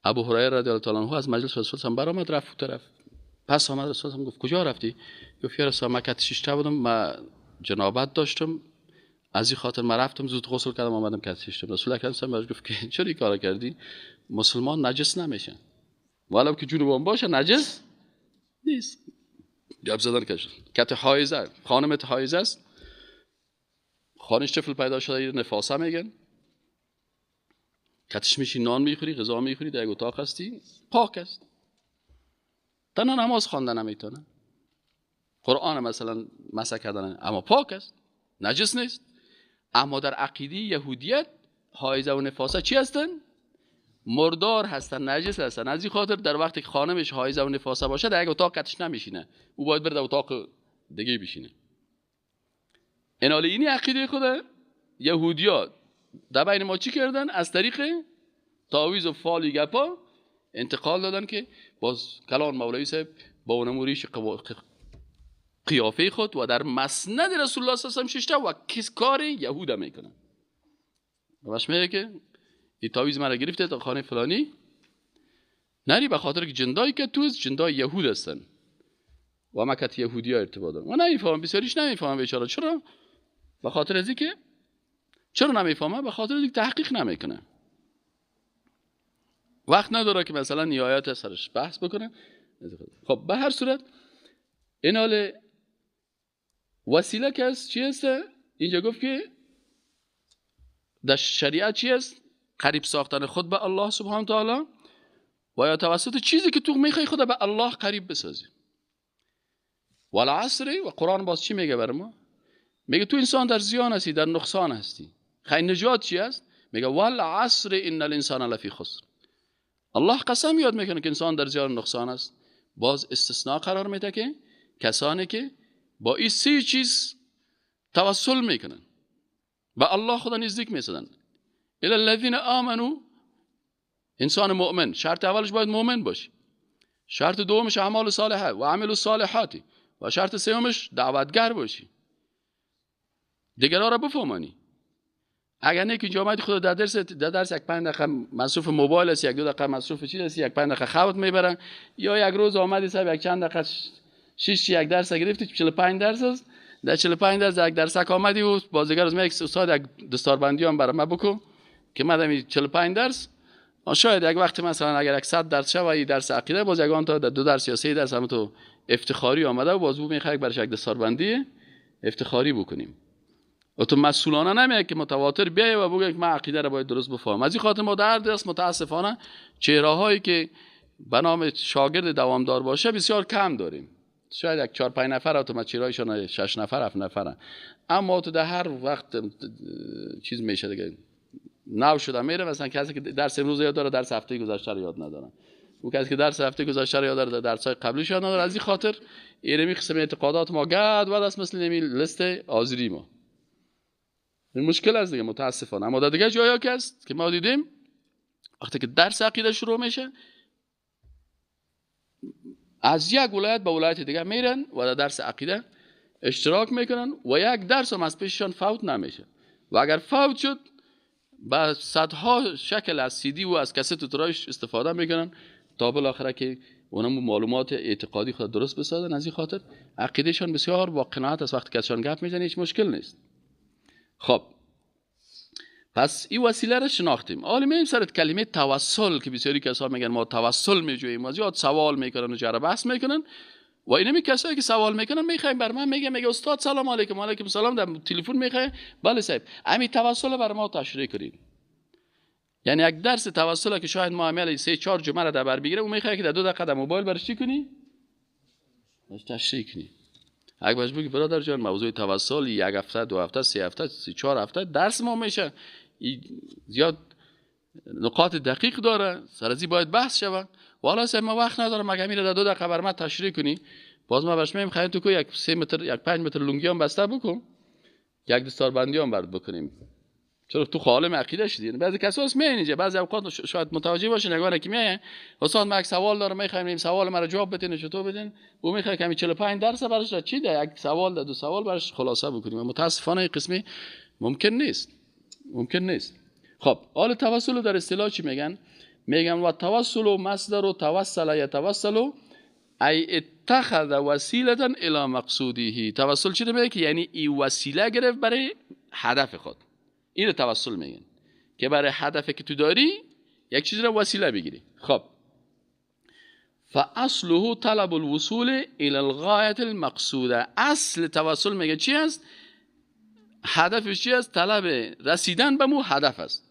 ابو هریره رضی الله تعالی عنه از مجلس رسول الله برآمد رفت طرف، پس آمد رسول الله گفت کجا رفتی؟ گفت یا رسول الله مکه شیشته بودم، من جنابت داشتم، از این خاطر من رفتم زود غسل کردم آمدم کت شیشتم. رسول اکرم صلی الله علیه و گفت که چرا این کارو کردی؟ مسلمان نجس نمیشه، ولو که جنوبان باشه نجس نیست. گپ زدن کش کت حایزه، خانمت حایزه است، خانش طفل پیدا شده یه نفاسه میگن، کتش میشی نان میخوری غذا میخوری در یک اتاق هستی پاک است، تنها نماز خواندن نمیتونه، قرآن مثلا مسح کردن، اما پاک است نجس نیست. اما در عقیده یهودیت حایزه و نفاسه چی هستن؟ مردار هستن، نجس هستن. از این خاطر در وقتی که خانمش حایزه و نفاسه باشه در یک اتاق کتش نمیشینه، او باید بره در اتاق دیگه بشینه. انالی اینی عقیده خود یهودیات در بین ما چی کردن؟ از طریق تعویذ و فالی گپا انتقال دادن که باز کلان مولوی صاحب با اونم ریش قیافه خود و در مسند رسول الله صلی الله علیه و آله ششته و کس کار یهودا میکنن. باش میگه که این تعویذ مرا گرفته تا خانه فلانی نری، به خاطر که جندایی که توز جندای یهود هستن و مکت یهودی ها ارتباط دارن. و نمیفهمم، بسیاریش نمیفهمم بیچاره. چرا؟ به خاطر از اینکه چرا نمیفهمه؟ به خاطر اینکه تحقیق نمیکنه، وقت نداره که مثلا نهایت سرش بحث بکنه. خب به هر صورت این حال وسیله که است چی است؟ اینجا گفت که در شریعت چی است؟ قریب ساختن خود به الله سبحانه تعالی و یا توسط چیزی که تو میخوای خود به الله قریب بسازی. والعصر، و قرآن باز چی میگه بر ما؟ میگه تو انسان در زیان هستی، در نقصان هستی. خیلی نجات چی است؟ میگه والعصر ان الانسان لفی خسر. الله قسم یاد میکنه که انسان در زیان نقصان است. باز استثناء قرار میده که کسانی که با این سه چیز توسل میکنن به الله خدا نزدیک میسازن. الی الذین آمنوا، انسان مؤمن، شرط اولش باید مؤمن باشی، شرط دومش اعمال صالحه و عمل الصالحات، و شرط سومش دعوتگر باشی، دیگران را بفهمانی. اگر نه که اینجا آمدی خود در درس یک 5 دقیقه مصروف موبایل است، یک 2 دقیقه مصروف چیز است، یک 5 دقیقه خوابت میبرن، یا یک روز آمدی صاحب یک چند دقیقه 6 یک درس گرفتی 45 درس است، در 45 درس یک درس آمدی و بازیگر از یک استاد یک دستاربندی هم برای ما بکن که من دمی 45 درس، شاید یک وقت مثلا اگر 100 درس شود و درس عقیده باز یگان تا در 2 درس یا 3 درس هم تو افتخاری آمده و باز او میخواد برش یک دستاربندی افتخاری بکنیم. و تو مسئولانه نمیاد که متواتر بیای و بگه که من عقیده را باید درست بفهمم. از این خاطر ما در درس متاسفانه چهره هایی که به نام شاگرد دوامدار باشه بسیار کم داریم. شاید یک 4 5 نفر تو ما چهرهایشان 6 نفر 7 نفرن، اما تو در هر وقت چیز میشه دیگه، نو شده میره. مثلا کسی که درس امروز یاد داره درس هفته گذشته رو یاد نداره، او کسی که درس هفته گذشته رو یاد داره درس های قبلیش یاد نداره. از این خاطر اینمی قسم اعتقادات ما گد و دست مثل نمی لیست آذری ما، این مشکل است دیگه متاسفانه. اما در دیگه جایا که است که ما دیدیم وقتی که درس عقیده شروع میشه از یک ولایت به ولایت دیگه میرن و در درس عقیده اشتراک میکنن و یک درس هم از پیششان فوت نمیشه، و اگر فوت شد به صدها شکل از سی دی و از کست و ترایش استفاده میکنن تا بالاخره که اونم معلومات اعتقادی خود درست بسازن. از این خاطر عقیدهشان بسیار با قناعت است، وقتی کسشان گپ میزنه هیچ مشکل نیست. خب پس این وسیله را شناختیم. حالا میایم سر کلمه توسل که بسیاری کسا میگن ما توسل میجوییم و زیاد سوال میکنن و جر بحث میکنن. و اینمی کسایی که سوال میکنن میخوایم بر من میگه استاد سلام علیکم، علیکم سلام، در تلفن میخوای؟ بله صاحب، همین توسل بر ما تشریح کنید. یعنی یک درس توسل که شاید ما عمل 3 4 جمله را در بر بگیره، او میخواد که در 2 دقیقه در موبایل برش چی کنی؟ تشریح کنی. اگه باش بگی برادر جان موضوع توسل 1 هفته 2 هفته 3 هفته 4 هفته درس ما میشه، زیاد نقاط دقیق داره، سر از این باید بحث شود. والا سه ما وقت ندارم، اگه میره در 2 دقیقه بر من تشریح کنی، باز ما برش میگم خیلی تو کو یک 3 متر یک 5 متر لونگی هم بسته بکن، یک دستاربندی هم برات بکنیم. چرا تو عالم عقیده شدی؟ بعضی کسا هست میاین اینجا، بعضی اوقات شاید متوجه باشین نگاه که میاین استاد من یک سوال دارم میخوایم این سوال مرا جواب بدین، چطور بدین؟ او میخواد کمی 45 درس براش چی ده، یک سوال ده 2 سوال براش خلاصه بکنیم. متاسفانه این قسمی ممکن نیست، ممکن نیست. خب حال توسل در اصطلاح چی میگن؟ میگن و توسل و مصدر و توسل یتوسل ای اتخذ وسیله الی مقصوده. توسل چی میگه؟ که یعنی ای وسیله گرفت برای هدف خود. این توسل میگن که برای هدفی که تو داری یک چیز را وسیله بگیری. خب فاصله طلب الوصول الى الغایه المقصوده. اصل توسل میگه چی است؟ هدفش چی است؟ طلب رسیدن به مو هدف است.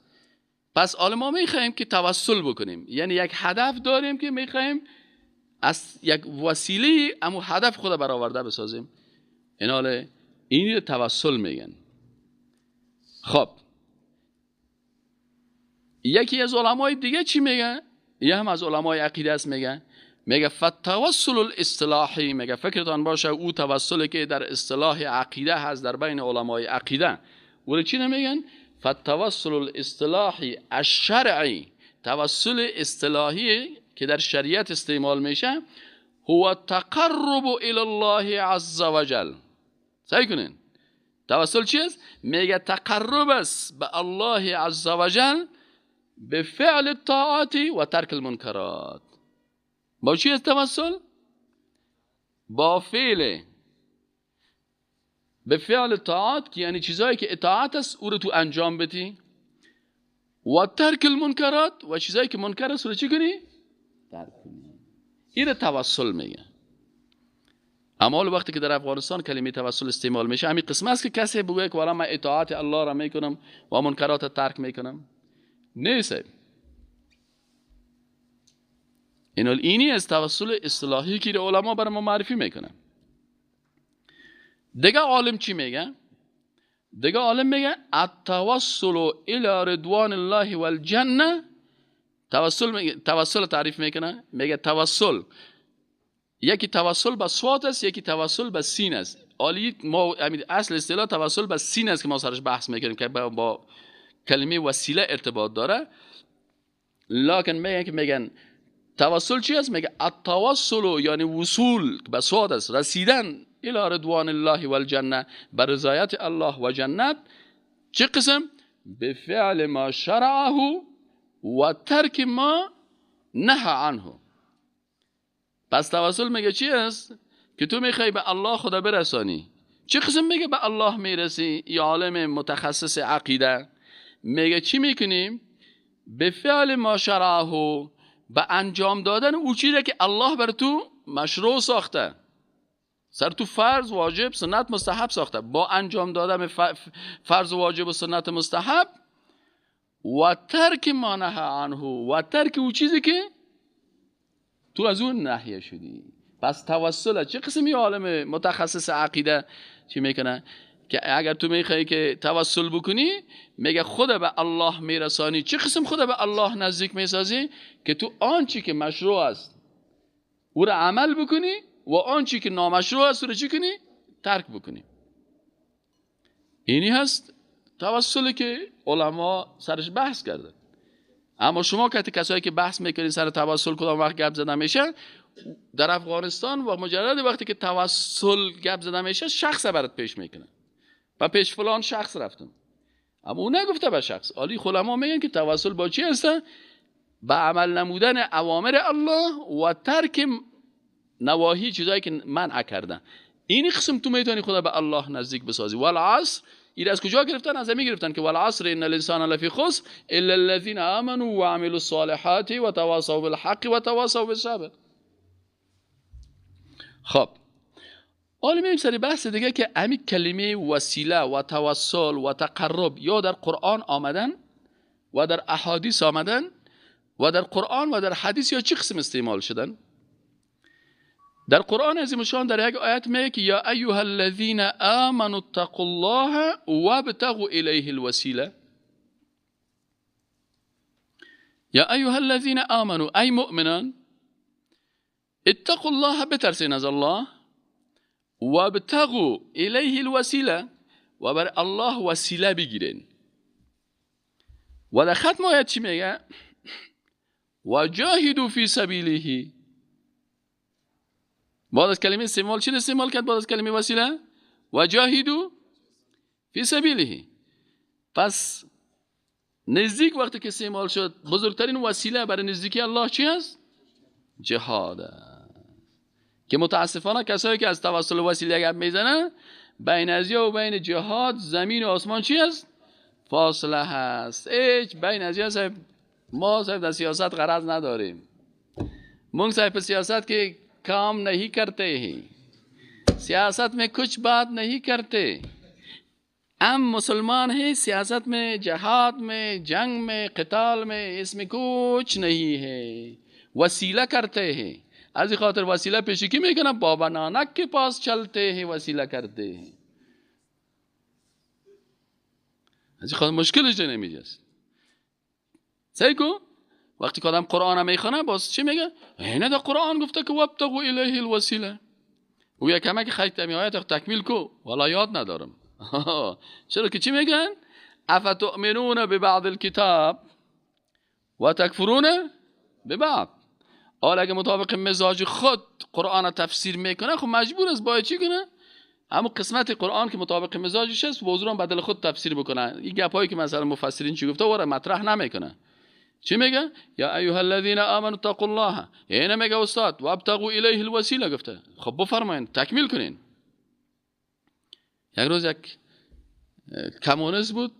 پس حالا ما میخواهیم که توسل بکنیم، یعنی یک هدف داریم که میخواهیم از یک وسیله امو هدف خود برآورده بسازیم. این حالا این توسل میگن. خب یکی از علمای دیگه چی میگن؟ یه هم از علمای عقیده است، میگن میگه فالتوسل الاصطلاحی، میگه فکرتان باشه او توسلی که در اصطلاح عقیده هست در بین علمای عقیده، ولی چی نمیگن؟ فالتوسل الاصطلاحی الشرعی، توسل اصطلاحی که در شریعت استعمال میشه، هو تقرب الى الله عز وجل. سعی کنین توسل چی است؟ میگه تقرب است به الله عز وجل به فعل الطاعات و ترک المنکرات. با چی است توسل؟ با فعل، به فعل طاعات که یعنی چیزایی که اطاعت است او رو تو انجام بدی، و ترک المنکرات و چیزایی که منکر است رو چی کنی؟ ترک کنی. این توسل میگه. اما وقتی که در افغانستان کلمه توسل استعمال میشه همین قسم است که کسی بگه که والا من اطاعت الله را میکنم و منکرات ترک میکنم. نیست. اینی از توسل اصطلاحی که علما بر ما معرفی میکنن. دیگه عالم چی میگه؟ دیگه عالم میگه التوسل الى رضوان الله والجنه. توسل میگه، توسل تعریف میکنه، میگه توسل یکی توسل به صوت است، یکی توسل به سین است. عالی ما اصل اصطلاح توسل به سین است که ما سرش بحث میکنیم که با کلمه وسیله ارتباط داره. لکن میگن که میگن توسل چی است؟ میگه التوسل یعنی وصول به صوت است، رسیدن الى رضوان الله والجنه، بر رضایت الله و جنت. چه قسم؟ به فعل ما شرعه و ترک ما نهى عنه. پس توسل میگه چی است؟ که تو میخوای به الله خدا برسانی. چه قسم میگه به الله میرسی؟ یا عالم متخصص عقیده میگه چی میکنیم؟ به فعل ما شرعه، به انجام دادن او چیزی که الله بر تو مشروع ساخته، سر تو فرض واجب سنت مستحب ساخته، با انجام دادن فرض واجب و سنت مستحب و ترک ما نهى عنه، و ترک او چیزی که تو از اون نهی شدی. پس توسل چه قسمی عالم متخصص عقیده چی میکنه؟ که اگر تو میخوای که توسل بکنی، میگه خود به الله میرسانی. چه قسم خود به الله نزدیک میسازی؟ که تو آنچی که مشروع است او را عمل بکنی و آنچی که نامشروع است او را چی کنی؟ ترک بکنی. اینی هست توسلی که علما سرش بحث کرده. اما شما که کسایی که بحث میکنین سر توسل کدام وقت گپ زده میشه در افغانستان، و مجرد وقتی که توسل گپ زده میشه شخص برات پیش میکنه و پیش فلان شخص رفتم، اما او نگفته به شخص. عالی علما میگن که توسل با چی هست؟ به عمل نمودن اوامر الله و ترک نواهی، چیزایی که منع کردن. این قسم تو میتونی خدا به الله نزدیک بسازی. والعصر، این از کجا گرفتن؟ از همین گرفتن که والعصر ان الانسان لفی خسر الا الذين آمنوا وعملوا الصالحات وتواصوا بالحق وتواصوا بالصبر. خب حالا میریم سر بحث دیگه که همین کلمه وسیله و توسل و تقرب یا در قرآن آمدن و در احادیث آمدن و در قرآن و در حدیث یا چه قسم استعمال شدن. در قرآن عظیم الشان در یک آیت میگه که یا ایها الذین آمنوا اتقوا الله وابتغوا الیه الوسیله. یا ایها الذین آمنوا، ای مؤمنان، اتقوا الله، بترسین از الله، وابتغوا الیه الوسیله، و بر الله وسیله بگیرین. و در ختم آیت چی میگه؟ وجاهدوا فی سبیله. بعد از کلمه استعمال چی استعمال کرد؟ بعد از کلمه وسیله وجاهدوا فی سبیله. پس نزدیک وقتی که استعمال شد، بزرگترین وسیله برای نزدیکی الله چی است؟ جهاد. که متاسفانه کسایی که از توسل وسیله گپ میزنن، بین ازیا و بین جهاد زمین و آسمان چی است؟ فاصله هست. هیچ بین ازیا صاحب ما صاحب در سیاست غرض نداریم. مونږ صاحب سیاست که کام نہیں کرتے ہیں، سیاست میں کچھ بات نہیں کرتے، ہم مسلمان ہیں، سیاست میں، جہاد میں، جنگ میں، قتال میں، اس میں کچھ نہیں ہے، وسیلہ کرتے ہیں۔ از خاطر وسیلہ پیشی کی میکنه؟ بابا نانک کے پاس چلتے ہیں، وسیلہ کرتے ہیں۔ از خاطر مشکلش نمیجاست. صحیح کو؟ وقتی که آدم قرآن میخونه باز چی میگه؟ اینه در قرآن گفته که وابتغوا الیه الوسیله. او یک کمک خیلی می آیت تکمیل کو، والا یاد ندارم. چرا که چی میگن؟ افتؤمنون ببعض الکتاب و تکفرون ببعض. حالا اگه مطابق مزاج خود قرآن تفسیر میکنه، خب مجبور است باید چی کنه؟ اما قسمت قرآن که مطابق مزاجش است وزران بدل خود تفسیر بکنه. این گپایی که مثلا مفسرین چی گفته واره مطرح نمیکنه. چی میگه؟ یا ایها الذین آمنوا اتقوا الله. اینه میگه استاد و ابتغوا الیه الوسیله گفته. خب بفرمایین تکمیل کنین. یک روز یک کمونیست بود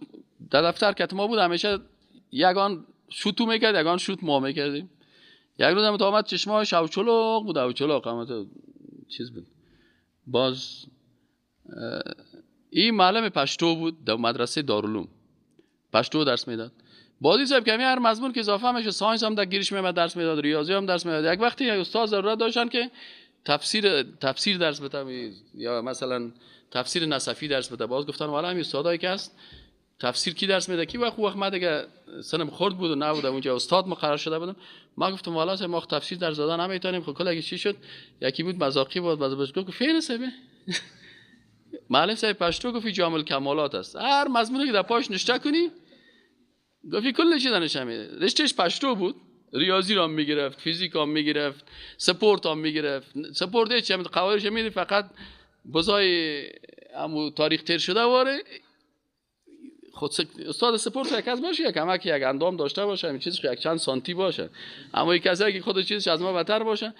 در دفتر که ما بود، همیشه یگان شوت میکرد یگان شوت ما میکردیم. یک روز هم آمد چشماش اوچلوق بود، اوچلوق هم چیز بود. باز این معلم پشتو بود در مدرسه دارالعلوم، پشتو درس میداد. بازی صاحب کمی هر مضمون که اضافه میشه، science هم در گیرش میمد درس میداد، ریاضی هم درس میداد. یک وقتی یک استاد ضرورت داشتن که تفسیر درس بده یا مثلا تفسیر نصفی درس بده. باز گفتن والا همین استادایی که هست تفسیر کی درس میده کی؟ وقت ما دیگه سنم خرد بود و نبود اونجا استاد مقرر شده بودم. ما گفتم والا ما تفسیر درس دادن نمیتونیم. خب کل اگه چی شد، یکی بود مذاقی بود، باز بهش گفت فعل صاحب معلم صاحب پشتو گفت جامع کمالات است، هر مضمونی که در پاش نشته کنی گفت کل چیز نشه میده. رشتهش پشتو بود، ریاضی را میگرفت، فیزیک هم میگرفت، سپورت هم میگرفت. سپورت هیچ هم قوارش میده، فقط بزای همو تاریخ تیر شده واره. خود استاد سپورت یک از باشه، یک کمک یک اندام داشته باشه، همین چیزش یک چند سانتی باشه. اما یک کسی که خود چیزش از ما بدتر باشه،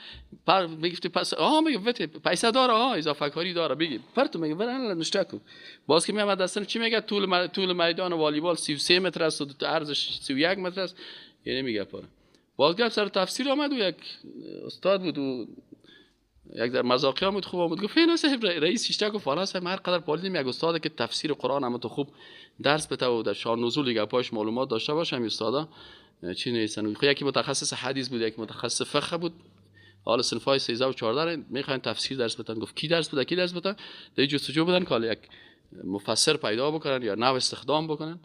پر میگفت پس آها میگه پیسه داره، آها اضافه کاری داره، بگی پرتو میگه برن نشته کن. باز که میامد دستن چی میگه؟ طول میدان والیبال 33 متر است و عرضش 31 متر است، یعنی میگه پاره. باز گفت سر تفسیر آمد و یک استاد بود و یک در مذاقی آمد خوب آمد، گفت نه صاحب رئیس شیشته گفت والا صاحب هر قدر پالیدیم یک استاد که تفسیر قرآن هم تو خوب درس بده و در شان نزول دیگه پاش معلومات داشته باشه، هم استادا چی نیستن. خب یکی متخصص حدیث بود، یکی متخصص فقه بود. حالا صنف‌های 13 و 14 میخواین تفسیر درس بدن. گفت کی درس بده کی درس بده؟ در جستجو بودن که یک مفسر پیدا بکنن یا نو استخدام بکنن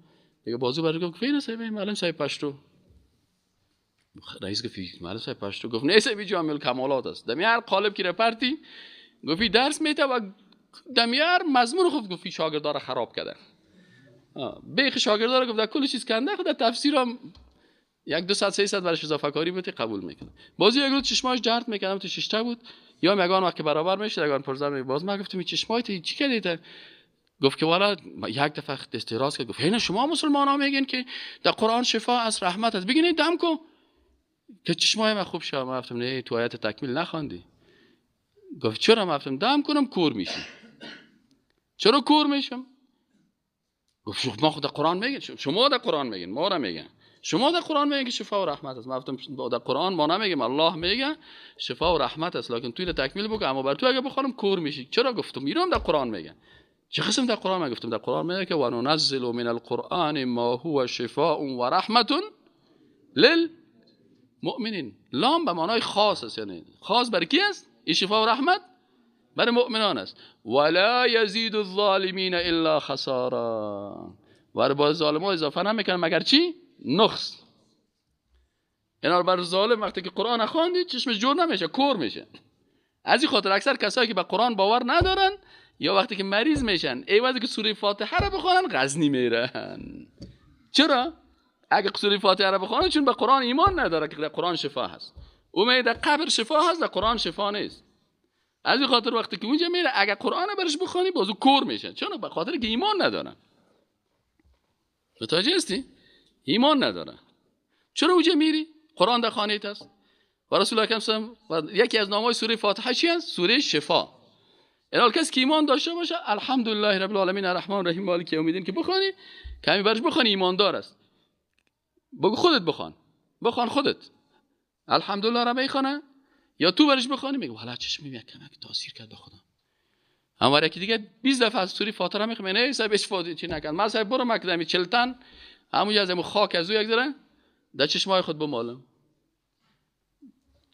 دیگه. بازو برای گفت نه صاحب معلم صاحب پشتو. رئیس گفت معلم صاحب پشتو؟ گفت نه صاحب جامع کمالات است، دمی هر قالب کی رپرتی گفت درس میده و دمی هر مضمون خوب گفت شاگردا را خراب کرده. بیخ شاگردا را گفت در کل چیز کنده، خود تفسیرم یک دو صد 300 برش اضافه کاری بده قبول میکنه. بازی یک روز چشماش درد میکردم تو ششته بود یا مگان وقت که برابر میشه یگان پرزه می باز ما گفتم چشمای تو چی کردی؟ گفت که والا یک دفعه استراز کرد، گفت هی شما مسلمان ها میگن که در قرآن شفا از رحمت است، بگین دم کو که چشمای من خوب شد. ما گفتم نه تو آیت تکمیل نخواندی. گفت چرا؟ ما گفتم دم کنم کور میشی. چرا کور میشم؟ گفت ما خود در قرآن میگن، شما در قرآن میگن، ما را میگن، شما در قرآن میگن که شفا و رحمت است. ما گفتم در قرآن ما نمیگیم، الله میگه شفا و رحمت است، لکن توی تکمیل بکن، اما بر تو اگه بخوانم کور میشی. چرا؟ گفتم ایرام در قرآن میگن. چه قسم در قرآن؟ گفتم در قرآن میگه که و ننزل من القرآن ما هو شفاء و رحمت للمؤمنین. لام به معنای خاص است، یعنی خاص برای کی است؟ این شفا و رحمت برای مؤمنان است. ولا یزید الظالمین الا خسارا. و بر ظالما اضافه نمیکنه مگر چی؟ نقص. اینا بر ظالم وقتی که قرآن خواندی چشمش جور نمیشه، کور میشه. از این خاطر اکثر کسایی که به قرآن باور ندارن یا وقتی که مریض میشن ایوازی که سوره فاتحه رو بخوانن غزنی میرن. چرا؟ اگه سوره فاتحه رو بخوانن چون به قرآن ایمان نداره که در قرآن شفا هست. او میگه در قبر شفا هست، در قرآن شفا نیست. از این خاطر وقتی که اونجا میره اگه قرآن برش بخوانی بازو کور میشه. چون به خاطر که ایمان ندارن. متوجه هستی؟ ایمان ندارن. چرا اونجا میری؟ قرآن در خانه است. و رسول اکرم صلی یکی از نامهای سوره فاتحه چی است؟ سوره شفا. این کسی که ایمان داشته باشه الحمدلله رب العالمین الرحمن الرحیم مالک یوم الدین که بخوانی، کمی برش بخوانی ایماندار است. بگو خودت بخوان، بخوان خودت الحمدلله را میخوانه یا تو برش بخوانی میگه والا چشم یک کمک تاثیر کرد به خودم. اما یکی دیگه 20 دفعه از سوره فاتحه میخونه، نه صاحب اشفاده چی نکن، من صاحب برو مکدمی چلتن همون از خاک از او یک ذره در چشمای خود بمالم.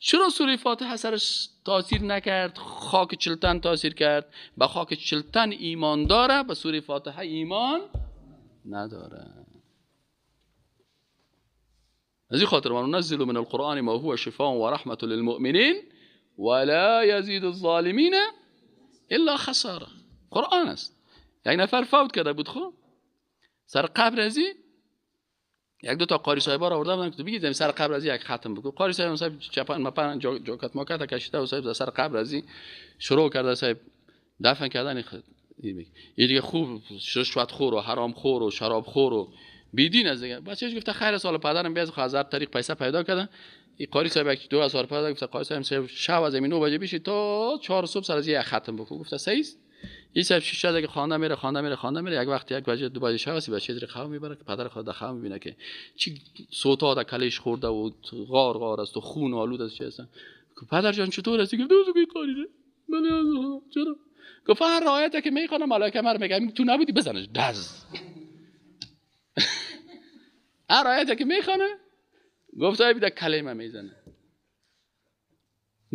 چرا سوره فاتحه سرش تاثیر نکرد؟ خاک چلتن تاثیر کرد. به خاک چلتن ایمان داره، به سوره فاتحه ایمان نداره. از این خاطر ما ننزل من القرآن ما هو شفاء و رحمة للمؤمنین ولا یزید الظالمین الا خساره. قرآن است. یک نفر فوت کرده بود، خب سر قبر ازی یک دو تا قاری صاحبا را آورده بودن که بگید سر قبر ازی یک ختم بگو. قاری صاحب صاحب چپن مپن جاکت ماکت کشیده و صاحب سر قبر ازی شروع کرده صاحب دفن کردن. این دیگه خوب رشوت خور و حرام خور و شراب خور و بیدین از دیگه. بچه‌ش گفته خیر سال پدرم بیاز خو هزار طریق پیسه پیدا کرده. این قاری صاحب 2000 پیدا گفته قاری صاحب شب از 9 بجه بشی تا 4 صبح سر از یه ختم بکن. گفته صحیح است. این صاحب 6 دیگه خوانده میره خوانده میره خوانده میره، یک وقت 1 بجه 2 بجه شب است، بچه زیر خواب میبره که پدر خود خواب میبینه که چی صوتا در کلش خورده و غار غار است و خون آلود است چی هستن. پدر جان چطور است؟ گفت دوزو قاری من چرا؟ گفت هر آیت که میخوانم ملائکه مر میگه تو نبودی بزنش دز. هر آیت که میخوانه گفت ای بیده کلمه میزنه.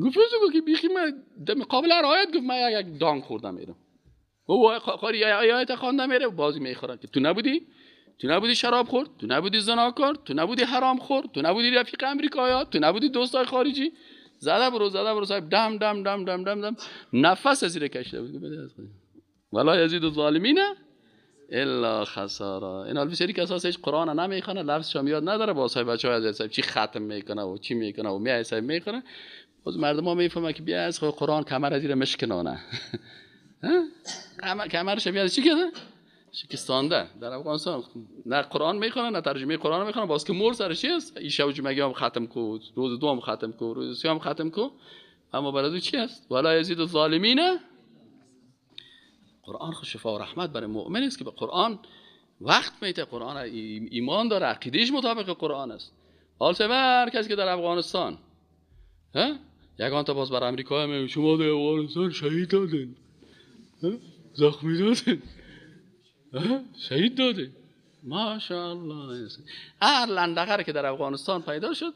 گفت که بیخی من قابل هر آیت گفت من یک دانگ خوردم میرم. او قاری آیت خوانده میره بازی میخورن که تو نبودی، تو نبودی شراب خورد، تو نبودی زناکار، تو نبودی حرام خورد، تو نبودی رفیق امریکایی، تو نبودی دوستای خارجی. زده برو زده برو صاحب دم دم دم دم دم دم نفس از زیر کشیده بود. ولا یزید الظالمین الا خسارا. این حال سری کسا هیچ قرآن نمیخونه، لفظش هم یاد نداره، با صاحب بچه‌ها از صاحب چی ختم میکنه و چی میکنه و میای صاحب میخونه. باز مردم ها میفهمن که بیا از قرآن کمر از زیر مشکنانه. کمرش بیا چی کرده؟ شکستانده. در افغانستان نه قرآن میخونه نه ترجمه قرآن میخونه، باز که مور سرش است. این شب جمعه هم ختم کو، روز دوم ختم کو، روز سه هم ختم کو، اما برای چی است؟ ولا یزید الظالمین. قرآن خو شفا و رحمت برای مؤمن است که به قرآن وقت میده، قرآن ایمان داره، عقیدهش مطابق قرآن است. حال هر کسی که در افغانستان ها یگان تا باز بر امریکا هم شما در افغانستان شهید دادین، زخمی دادین، شهید داده، ماشاءالله. هر لندقر که در افغانستان پیدا شد،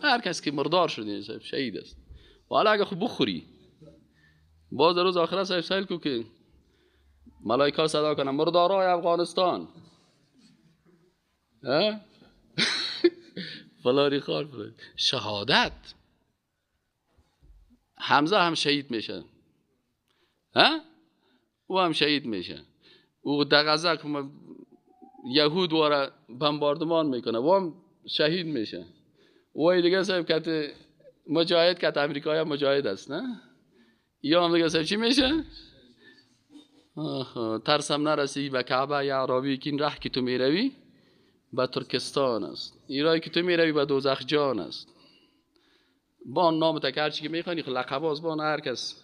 هر کس که مردار شد شهید است. و حالا اگه خوب بخوری باز در روز آخرت صاحب سیل کو که ملائکه صدا کنن مردارای افغانستان، ها فلاری خار شهادت. حمزه هم شهید میشه، ها او هم شهید میشه. او در غزه که یهود واره بمباردمان میکنه و هم شهید میشه. و دیگه صاحب کت مجاهد کت امریکایی مجاهد است نه، یا هم دیگه صاحب چی میشه؟ ترسم نرسی به کعبه یا عربی که این ره که تو میروی به ترکستان است، این راه که تو میروی به دوزخ جان است. با نام تک هر چی که میخوانی لقب از بان هر کس.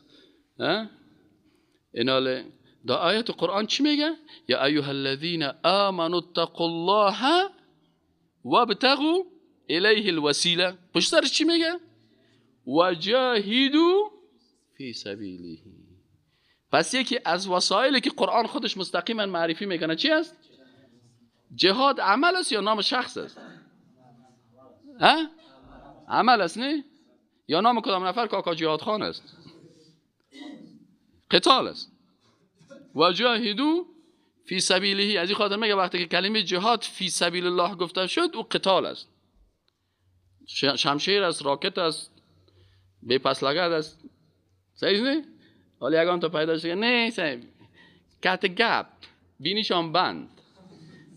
ایناله دا آیت قرآن چی میگه؟ یا ایها الذین آمنوا اتقوا الله وابتغوا الیه الوسیله. پشت سرش چی میگه؟ وجاهدوا فی سبیله. پس یکی از وسایلی که قرآن خودش مستقیما معرفی میکنه چی است؟ جهاد عمل است یا نام شخص است؟ ها؟ عمل است نه؟ یا نام کدام نفر کاکا جهاد خان است؟ قتال است. وجاهدوا فی سبیله. از این خاطر میگه وقتی که کلمه جهاد فی سبیل الله گفته شد او قتال است. شمشیر است، راکت است، بی پس لگد است. صحیح نه؟ حالا یگان تا پیدا شد نه صاحب کت گپ بینیشان بند،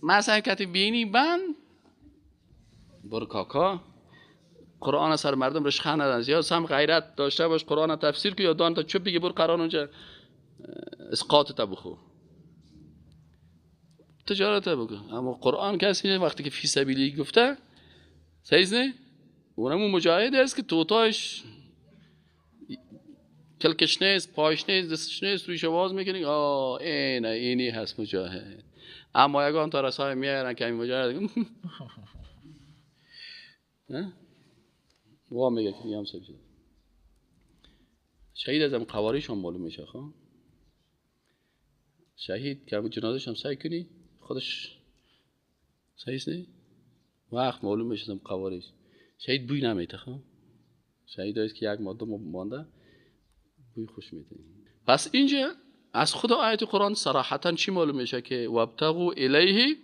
مثلا کت بینی بند برو کاکا قرآن سر مردم رشخه ندن. یا سم غیرت داشته باش قرآن تفسیر که یا دان تا چوب بگی بر قرآن اونجا اسقاط تا بخو تجارت بکن. اما قرآن کسی وقتی که فی سبیلی گفته صحیح نه؟ اونمو مجاهد است که توتاش کلکش نیست، پایش نیست، دستش نیست، رویش باز میکنی آه اینه اینی هست مجاهد. اما یگان تا رسای میارن که این مجاهد وا میگه که هم سب شده شهید ازم قواریش هم معلوم میشه. خب شهید که جنازش هم سعی کنی خودش صحیح نه؟ وقت معلوم میشه ازم قواریش. شهید بوی نمیته. خب شهید هاییست که یک ماده مانده بوی خوش میده. پس اینجا از خود آیت قرآن صراحتا چی معلوم میشه که وابتغوا الیه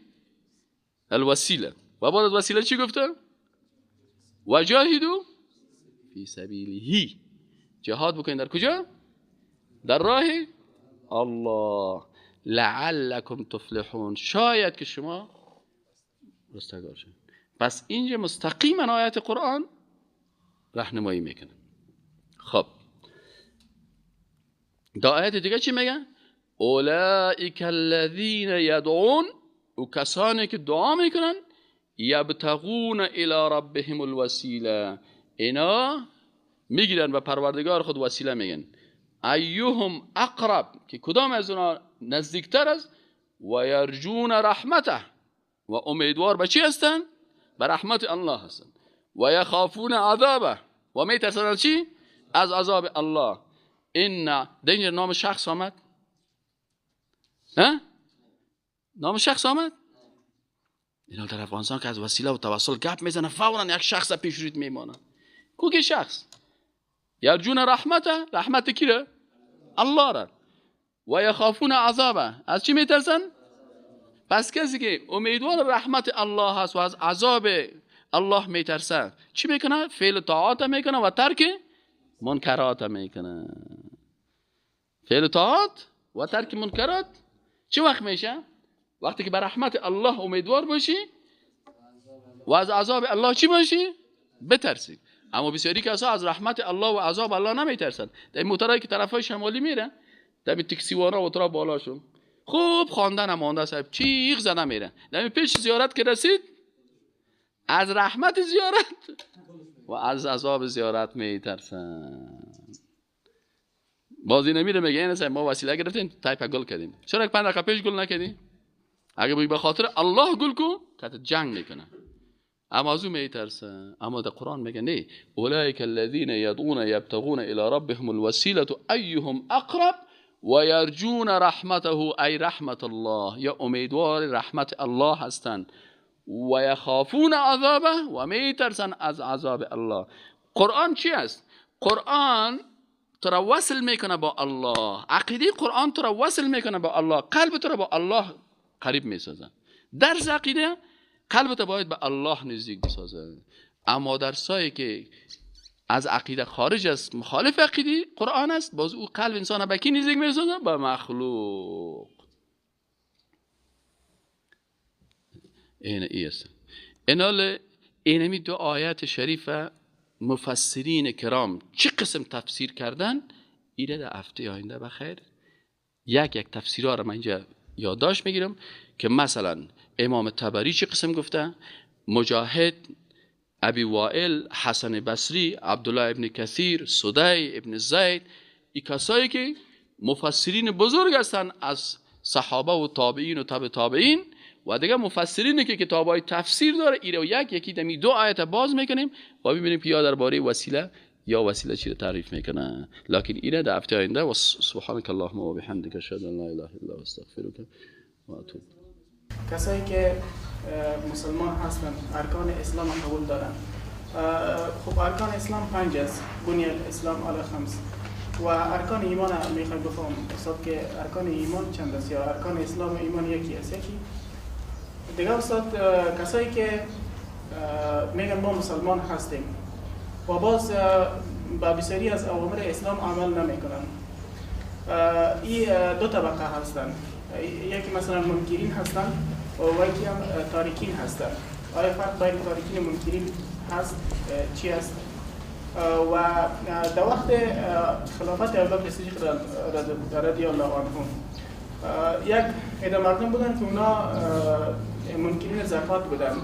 الوسیله. و بعد از وسیله چی گفته؟ وجاهدوا فی سبیله. جهاد بکنید در کجا؟ در راه الله. لعلکم تفلحون، شاید که شما رستگار شید. پس اینجا مستقیما آیت قرآن راهنمایی میکنه. خب دا آیت دیگه چی میگه؟ اولئک الذین یدعون و کسانی که دعا میکنن یبتغون الی ربهم الوسیله، اینا میگیرن و پروردگار خود وسیله میگن. ایهم اقرب، که کدام از اونا نزدیکتر است. و یرجون رحمته، و امیدوار به چی هستن؟ به رحمت الله هستن. و یخافون عذابه، و میترسن از چی؟ از عذاب الله. این در نام شخص آمد؟ ها؟ نام شخص آمد؟ اینا در افغانستان که از وسیله و توسل گپ میزنه فورا یک شخص پیش رویت میمانه. کو که شخص؟ یرجون رحمته، رحمت کی را؟ الله را. و یخافون عذابه، از چی میترسن؟ پس کسی که امیدوار رحمت الله هست و از عذاب الله میترسه چی میکنه؟ فعل طاعات میکنه و ترک منکرات میکنه. فعل طاعات و ترک منکرات چه وقت میشه؟ وقتی که به رحمت الله امیدوار باشی و از عذاب الله چی باشی؟ بترسی. اما بسیاری کسا از رحمت الله و عذاب الله نمیترسن. در موترایی که طرفای شمالی میره، در تکسیوانا و ترا بالاشون خوب خواندن هم مانده صاحب چیغ زنه میره. در پیش زیارت که رسید از رحمت زیارت و از عذاب زیارت میترسن. بازی نمیره میگه این ما وسیله گرفتیم تایپ گل کردیم. چرا 5 دقیقه پیش گل نکردی؟ اگه بگی به خاطر الله گل کو که جنگ میکنه. اما از او میترسه. اما در قرآن میگه نه، اولئک الذین یدعون یبتغون الی ربهم الوسیله ایهم اقرب و یرجون رحمته، ای رحمت الله، یا امیدوار رحمت الله هستند. و یخافون عذابه، و میترسن از عذاب الله. قرآن چی است؟ قرآن تو را وصل میکنه با الله. عقیده قرآن تو را وصل میکنه با الله، قلب تو را با الله قریب میسازه. درس عقیده قلب تو باید به الله نزدیک بسازه. اما درسایی که از عقیده خارج است، مخالف عقیده قرآن است، باز او قلب انسان به کی نزدیک میسازه؟ به مخلوق. این ای است. اینمی دو آیات شریف مفسرین کرام چه قسم تفسیر کردن، ایره در هفته آینده بخیر یک یک تفسیرها رو من اینجا یادداشت میگیرم که مثلا امام طبری چه قسم گفته، مجاهد، ابی وائل، حسن بصری، عبدالله ابن کثیر، سدی ابن زید، این کسایی که مفسرین بزرگ هستند از صحابه و تابعین و تابع تابعین و دیگه مفسرینی که کتابای تفسیر داره، ایره یک یکی دمی دو آیت باز میکنیم و ببینیم که یا درباره وسیله یا وسیله چی رو تعریف میکنه. لکن ایره در هفته آینده. و سبحانك اللهم و بحمدک اشهد ان لا اله الا انت استغفرک و اتوب. کسایی که مسلمان هستند ارکان اسلام قبول دارن. خب ارکان اسلام 5 است، بنی الاسلام علی 5. و ارکان ایمان میخوایم بفهم استاد که ارکان ایمان چند است یا ارکان اسلام و ایمان یکی است؟ یکی دیگه استاد کسایی که میگن ما مسلمان هستیم و باز با بسیاری از اوامر اسلام عمل نمیکنن، این دو طبقه هستن، یکی مثلا منکرین هستن و یکی هم تارکین هستن. آیا فرق بین تارکین و منکرین هست؟ چی هست؟ و در وقت خلافت ابوبکر صدیق رضی الله عنه یک عده مردم بودن که اونا منکرین زکات بودن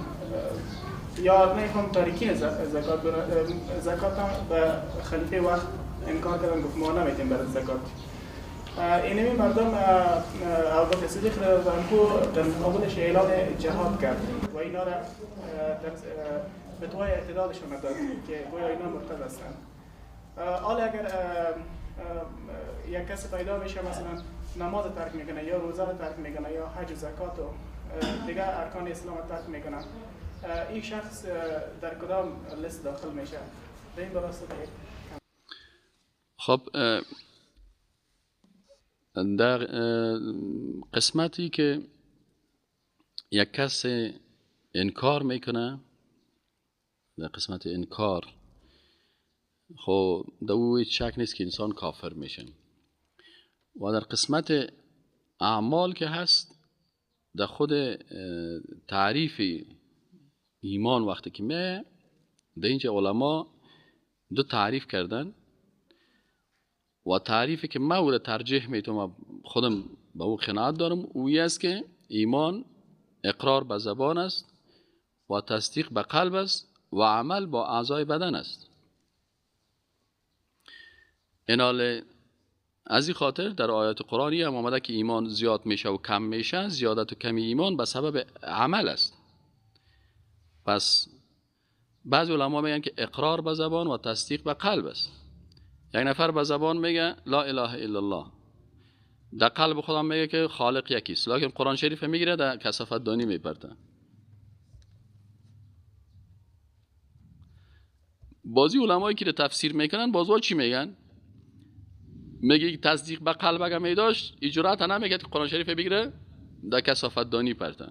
یا نه هم تارکین زکات بودن. زکات هم به خلیفه وقت انکار کردن، گفت ما نمیتیم برای زکات. اینمی مردم ابوبکر صدیق رضی الله عنه در مقابلش اعلان جهاد کرد و اینا را در فتوای اعتدالشون داد که گویا اینا مرتد هستند. حالا اگر یک کسی پیدا میشه مثلا نماز ترک میکنه یا روزه رو ترک میکنه یا حج و زکات و دیگه ارکان اسلام رو ترک میکنه، این شخص در کدام لیست داخل میشه؟ به این براسته. خب در قسمتی که یک کس انکار میکنه، در قسمت انکار خب در او هیچ شک نیست که انسان کافر میشه. و در قسمت اعمال که هست، در خود تعریف ایمان وقتی که میه، در اینجا علما دو تعریف کردن و تعریفی که من او را ترجیح میتونم خودم به او قناعت دارم اوی است که ایمان اقرار به زبان است و تصدیق به قلب است و عمل با اعضای بدن است. اینال از این خاطر در آیات قرآنی هم آمده که ایمان زیاد میشه و کم میشه. زیادت و کمی ایمان به سبب عمل است. پس بعضی علما میگن که اقرار به زبان و تصدیق به قلب است. یک نفر به زبان میگه لا اله الا الله، در قلب خودم میگه که خالق یکیست، لکن قرآن شریف میگیره در کثافت دانی میپرته. بعضی علمایی که تفسیر میکنن بازو چی میگن؟ میگه تصدیق به قلب اگه میداشت اجرات نمیگه که قرآن شریف بگیره در کثافت دانی پرته.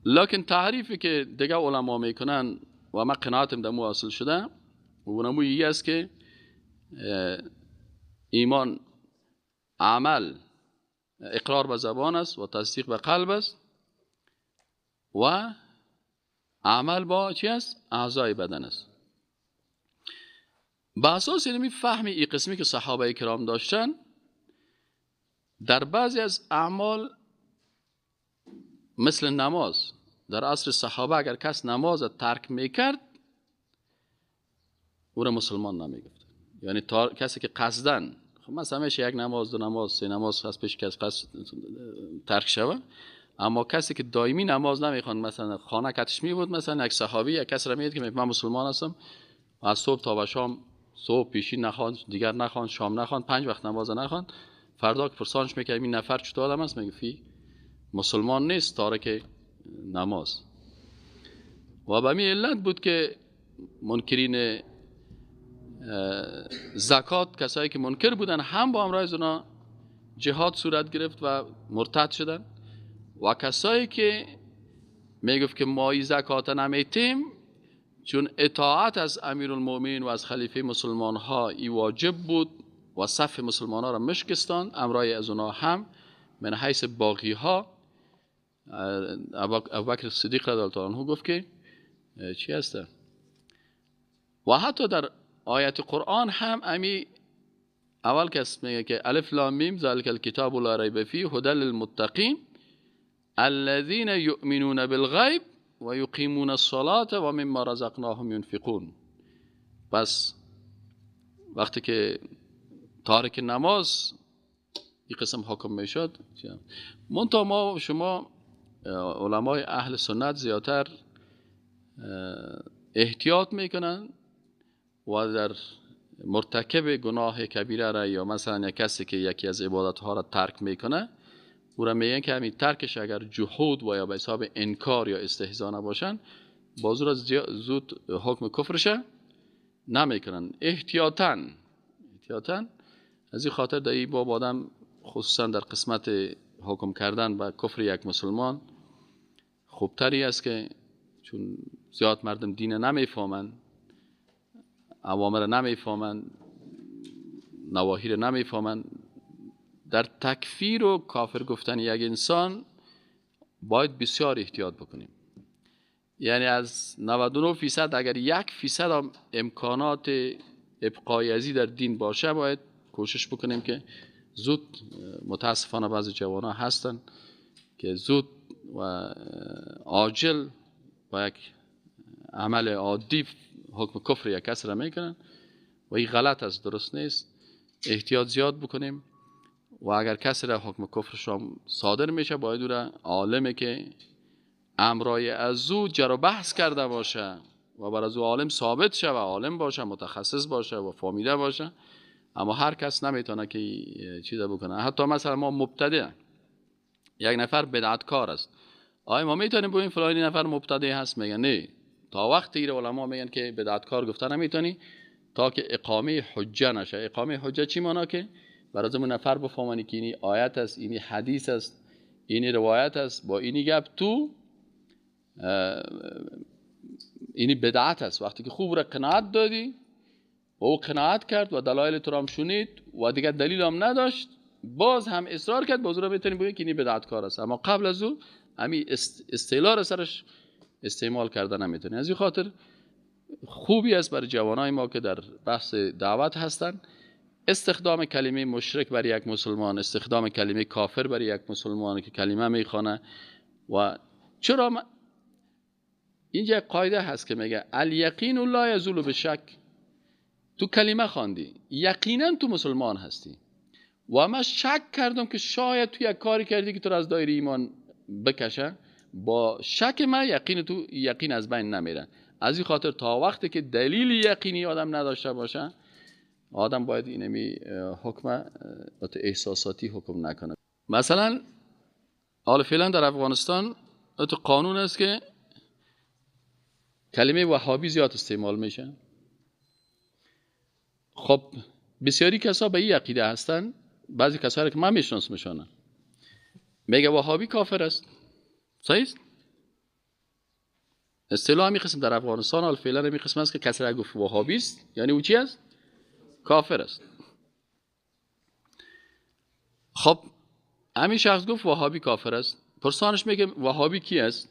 لکن تعریفی که دیگه علما میکنن و ما قناعتم در مو حاصل شده و اونمو ای است که ایمان عمل اقرار به زبان است و تصدیق به قلب است و عمل با چی است؟ اعضای بدن است. به اساس این فهم این قسمی که صحابه کرام داشتن، در بعضی از اعمال مثل نماز، در عصر صحابه اگر کس نماز ترک میکرد او را مسلمان نمیگفت. یعنی کسی که قصدن، خب مثلا میشه یک نماز، دو نماز، سه نماز از پیش کس قصد ترک شوه، اما کسی که دائمی نماز نمیخوان، مثلا خانه کتش می بود، مثلا یک صحابی یک کس را میدید که من مسلمان هستم، از صبح تا به شام، صبح پیشی نخوان، دیگر نخوان، شام نخوان، 5 وقت نماز نخوان، فردا که پرسانش میکرد این نفر چطور آدم است، میگه فی مسلمان نیست، تارک نماز. و به می علت بود که منکرین زکات، کسایی که منکر بودن، هم با امرای زنا جهاد صورت گرفت و مرتد شدن، و کسایی که میگفت که ما ای زکات نمیتیم چون اطاعت از امیرالمومنین و از خلیفه مسلمان ها ای واجب بود و صف مسلمان ها را مشکستان، امرای از اونا هم من حیث باقی ها ابوبکر صدیق رضی الله عنه گفت که چی هسته. و حتی در آیت قرآن هم امی اول کس میگه که الف لام میم ذلک الکتاب لا ریب فیه هدی للمتقین الذین یؤمنون بالغیب و یقیمون الصلاة و مما رزقناهم ینفقون. پس وقتی که تارک نماز این قسم حکم میشد، منتها ما شما علمای اهل سنت زیادتر احتیاط میکنن و در مرتکب گناه کبیره را یا مثلا یک کسی که یکی از عبادت ها را ترک میکنه، او را میگن که همین ترکش اگر جحود و یا به حساب انکار یا استهزا نباشن، باز را زود حکم کفرش نمیکنن، احتیاطاً. از این خاطر در این باب آدم خصوصا در قسمت حکم کردن به کفر یک مسلمان خوبتری است که چون زیاد مردم دین نمیفهمند، اوامر نمیفهمند، نواهی را نمیفهمند، در تکفیر و کافر گفتن یک انسان باید بسیار احتیاط بکنیم. یعنی از 99% اگر 1% هم امکانات ابقای ازی در دین باشه، باید کوشش بکنیم که زود، متاسفانه بعضی جوانان هستن که زود و عاجل با یک عمل عادی حکم کفر یک کس را میکنن و این غلط است، درست نیست. احتیاط زیاد بکنیم و اگر کسی را حکم کفرش صادر میشه، باید او را عالمه که امرای از او جر و بحث کرده باشه و بر از او عالم ثابت شه و عالم باشه، متخصص باشه و فهمیده باشه. اما هر کس نمیتونه که چیز بکنه. حتی مثلا ما مبتدع، یک نفر بدعتکار است، آیا ما میتونیم بگیم فلانی نفر مبتدع هست؟ میگن نه. تا وقتی علما میگن که بدعتکار گفته نمیتونی تا که اقامه حجه نشه. اقامه حجه چی معنا؟ که برای اون نفر بفهمانی که اینی آیت است، اینی حدیث است، اینی روایت است، با اینی گپ تو اینی بدعت است. وقتی که خوب را قناعت دادی و او قناعت کرد و دلایل تو را هم شنید و دیگر دلیل هم نداشت، باز هم اصرار کرد، باز را میتونی بگی که اینی بدعتکار است. اما قبل از او همین اصطلاح را سرش استعمال کرده نمیتونی. از این خاطر خوبی است برای جوانای ما که در بحث دعوت هستن، استخدام کلمه مشرک برای یک مسلمان، استخدام کلمه کافر برای یک مسلمان که کلمه میخوانه. و چرا اینجا یک قاعده هست که میگه الیقین لا یزول بالشک. تو کلمه خواندی، یقینا تو مسلمان هستی و من شک کردم که شاید تو یک کاری کردی که تو از دایره ایمان بکشه، با شک من یقین تو یقین از بین نمیره. از این خاطر تا وقتی که دلیل یقینی آدم نداشته باشه، آدم باید اینمی حکم احساساتی حکم نکنه. مثلا حالا فعلا در افغانستان تو قانون است که کلمه وهابی زیاد استعمال میشه. خب بسیاری کسا به این عقیده هستن، بعضی کسایی که من میشناسمشانه میگه وهابی کافر است. صحیح است؟ اصطلاح همی قسم در افغانستان حال فعلا همی قسم است که کسی را گفت وهابی است یعنی او چی است؟ کافر است. خب همین شخص گفت وهابی کافر است، پرسانش میگه وهابی کی است؟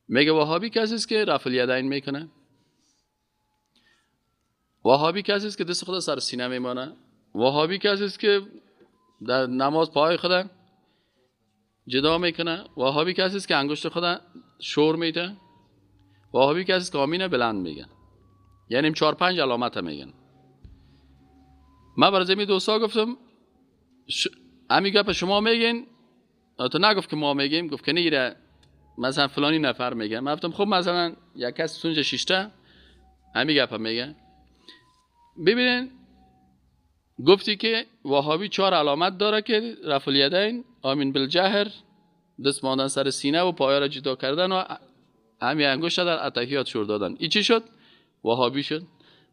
میگه وهابی کسی است که رفع الیدین میکنه، وهابی کسی است که دست خود سر سینه میمانه، وهابی کسی است که در نماز پای خود جدا میکنه، وهابی کسی است که انگشت خود شور میده، وهابی کسی است که آمین بلند میگه. یعنی 4-5 علامت میگن. من برای زمین دوستا گفتم همین گپ شما میگین، تو نگفت که ما میگیم، گفت که نه مثلا فلانی نفر میگه. من گفتم خب مثلا یک کس سونج شیشته همین گپ میگه. ببینین گفتی که وهابی 4 علامت داره که رفع الیدین، آمین بالجهر، دست ماندن سر سینه و پایا را جدا کردن و همین انگشت در اتحیات شور دادن. این چی شد؟ وهابی شد.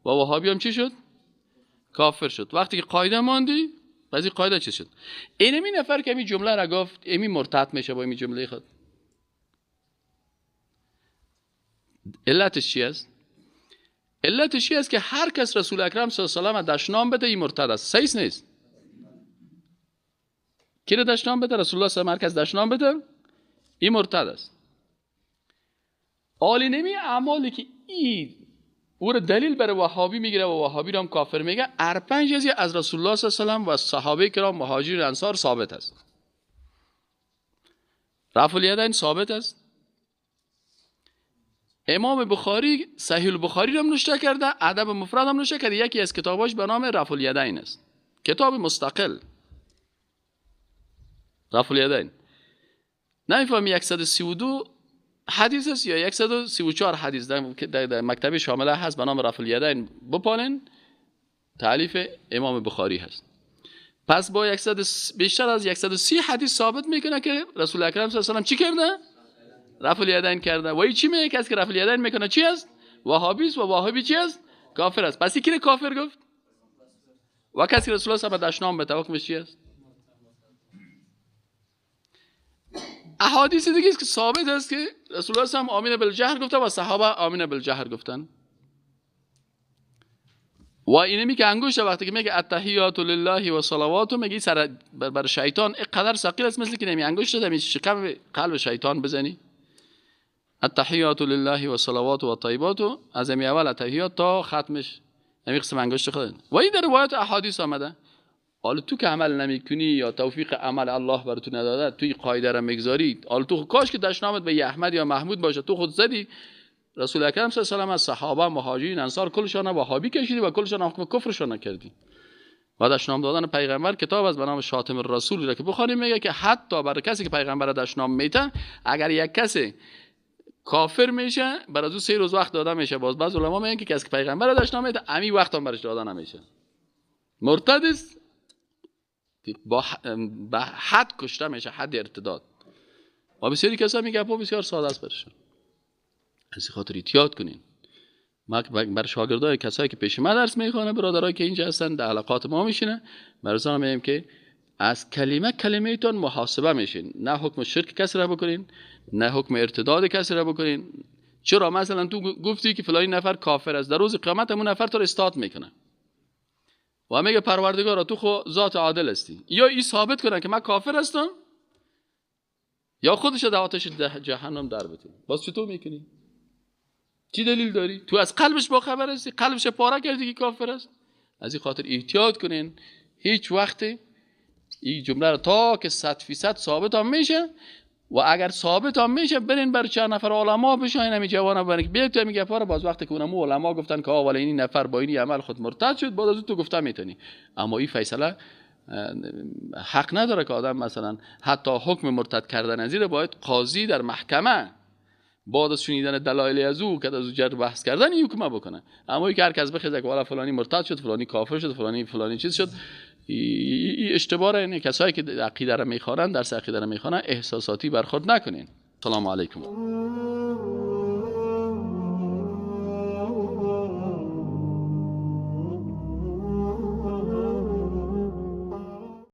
و وهابی هم چی شد؟ کافر شد. وقتی که قاعده ماندی، بعضی قاعده چی شد؟ اینمی نفر که این جمله را گفت، اینمی مرتد میشه با این جمله خود. علتش چی است؟ علتش چی است که هر کس رسول اکرم صلی الله علیه و سلم دشنام بده این مرتد است. صحیح نیست؟ کی را دشنام بده؟ رسول الله صلی الله علیه و سلم هر کس دشنام بده این مرتد است. عالی نمی اعمالی که این او را دلیل بر وهابی میگیره و وهابی را هم کافر میگه، هر 5 از رسول الله صلی الله علیه و سلم و صحابه کرام مهاجر انصار ثابت است. رفع الیدین ثابت است. امام بخاری صحیح البخاری را هم نوشته کرده، ادب مفرد هم نوشته کرده، یکی از کتاباش به نام رفع الیدین است، کتاب مستقل رفع الیدین. نمیفهمی 132 حدیث است یا 134 حدیث در مکتب شامله هست به نام رفع الیدین، بپالین، تالیف امام بخاری هست. پس با بیشتر از 130 حدیث ثابت میکنه که رسول اکرم صلی الله علیه و سلم چی کرده؟ رفع الیدین کرده. و این چی میگه؟ کسی که رفع الیدین میکنه چی است؟ وهابی است. و وهابی چی است؟ کافر است. پس کی کافر گفت؟ و کسی رسول الله صلی الله علیه و دشنام بده حکمش چی است؟ احادیث دیگه است که ثابت است که رسول الله صلی الله علیه و آمین بالجهر گفته و صحابه آمین بالجهر گفتن. و اینمی که انگشت وقتی که میگه التحیات لله و صلوات، میگه سر بر شیطان اینقدر ثقیل است مثل که نمی انگشت دمی شکم قلب شیطان بزنی. التحیات لله و صلوات و طیبات، از امی اول التحیات تا ختمش امی قسم انگشت خود. و این در روایت احادیث آمده. حالا تو که عمل نمیکنی یا توفیق عمل الله بر تو نداده، توی قاعده را میگذاری. حالا تو کاش که دشنامت به احمد یا محمود باشه، تو خود زدی رسول اکرم صلی الله علیه و سلم از صحابه مهاجرین انصار کلشان وهابی کشیدی و کلشان حکم کفرشان نکردی. و دشنام دادن پیغمبر کتاب از به نام شاتم الرسول را که بخوانیم میگه که حتی برای کسی که پیغمبر دشنام میته، اگر یک کسی کافر میشه برای او 3 روز وقت داده میشه. باز بعض علما میگن که کسی که پیغمبر دشنام میته امی وقت هم برش داده نمیشه، مرتد است، با حد کشته میشه، حد ارتداد. و بسیاری کسا میگه بسیار ساده است برشون. از خاطر احتیاط کنین. ما بر شاگردای کسایی که پیش ما درس میخوانه، برادرایی که اینجا هستن در حلقات ما میشینه، برازان میگیم که از کلمه کلمه تون محاسبه میشین، نه حکم شرک کسی را بکنین، نه حکم ارتداد کسی را بکنین. چرا مثلا تو گفتی که فلانی نفر کافر است، در روز قیامت اون نفر تو را استاد میکنه و میگه پروردگارا تو خو ذات عادل هستی، یا ای ثابت کنه که من کافر هستم یا خودش در آتش جهنم در بده. باز چطور میکنی؟ چی دلیل داری؟ تو از قلبش با خبر هستی، قلبش پاره کردی که کافر است. از این خاطر احتیاط کنین، هیچ وقت این جمله رو تا که 100% ثابت هم میشه، و اگر ثابت هم میشه برین بر چند نفر علما بشین، همین جوانا برین بیاید تو میگه پاره باز وقتی که اونم علما گفتن که آ این نفر با این عمل خود مرتد شد، بعد از تو گفته میتونی. اما این فیصله حق نداره که آدم مثلا حتی حکم مرتد کردن از باید قاضی در محکمه بعد از شنیدن دلایل از او که از او جر بحث کردن این حکم بکنه. اما اینکه هر کس بخیزه که والا فلانی مرتد شد، فلانی کافر شد، فلانی فلانی چیز شد، این اشتباه. اینه کسایی که عقیده را میخوانن، درس عقیده را میخوانن، احساساتی برخورد نکنین. سلام علیکم.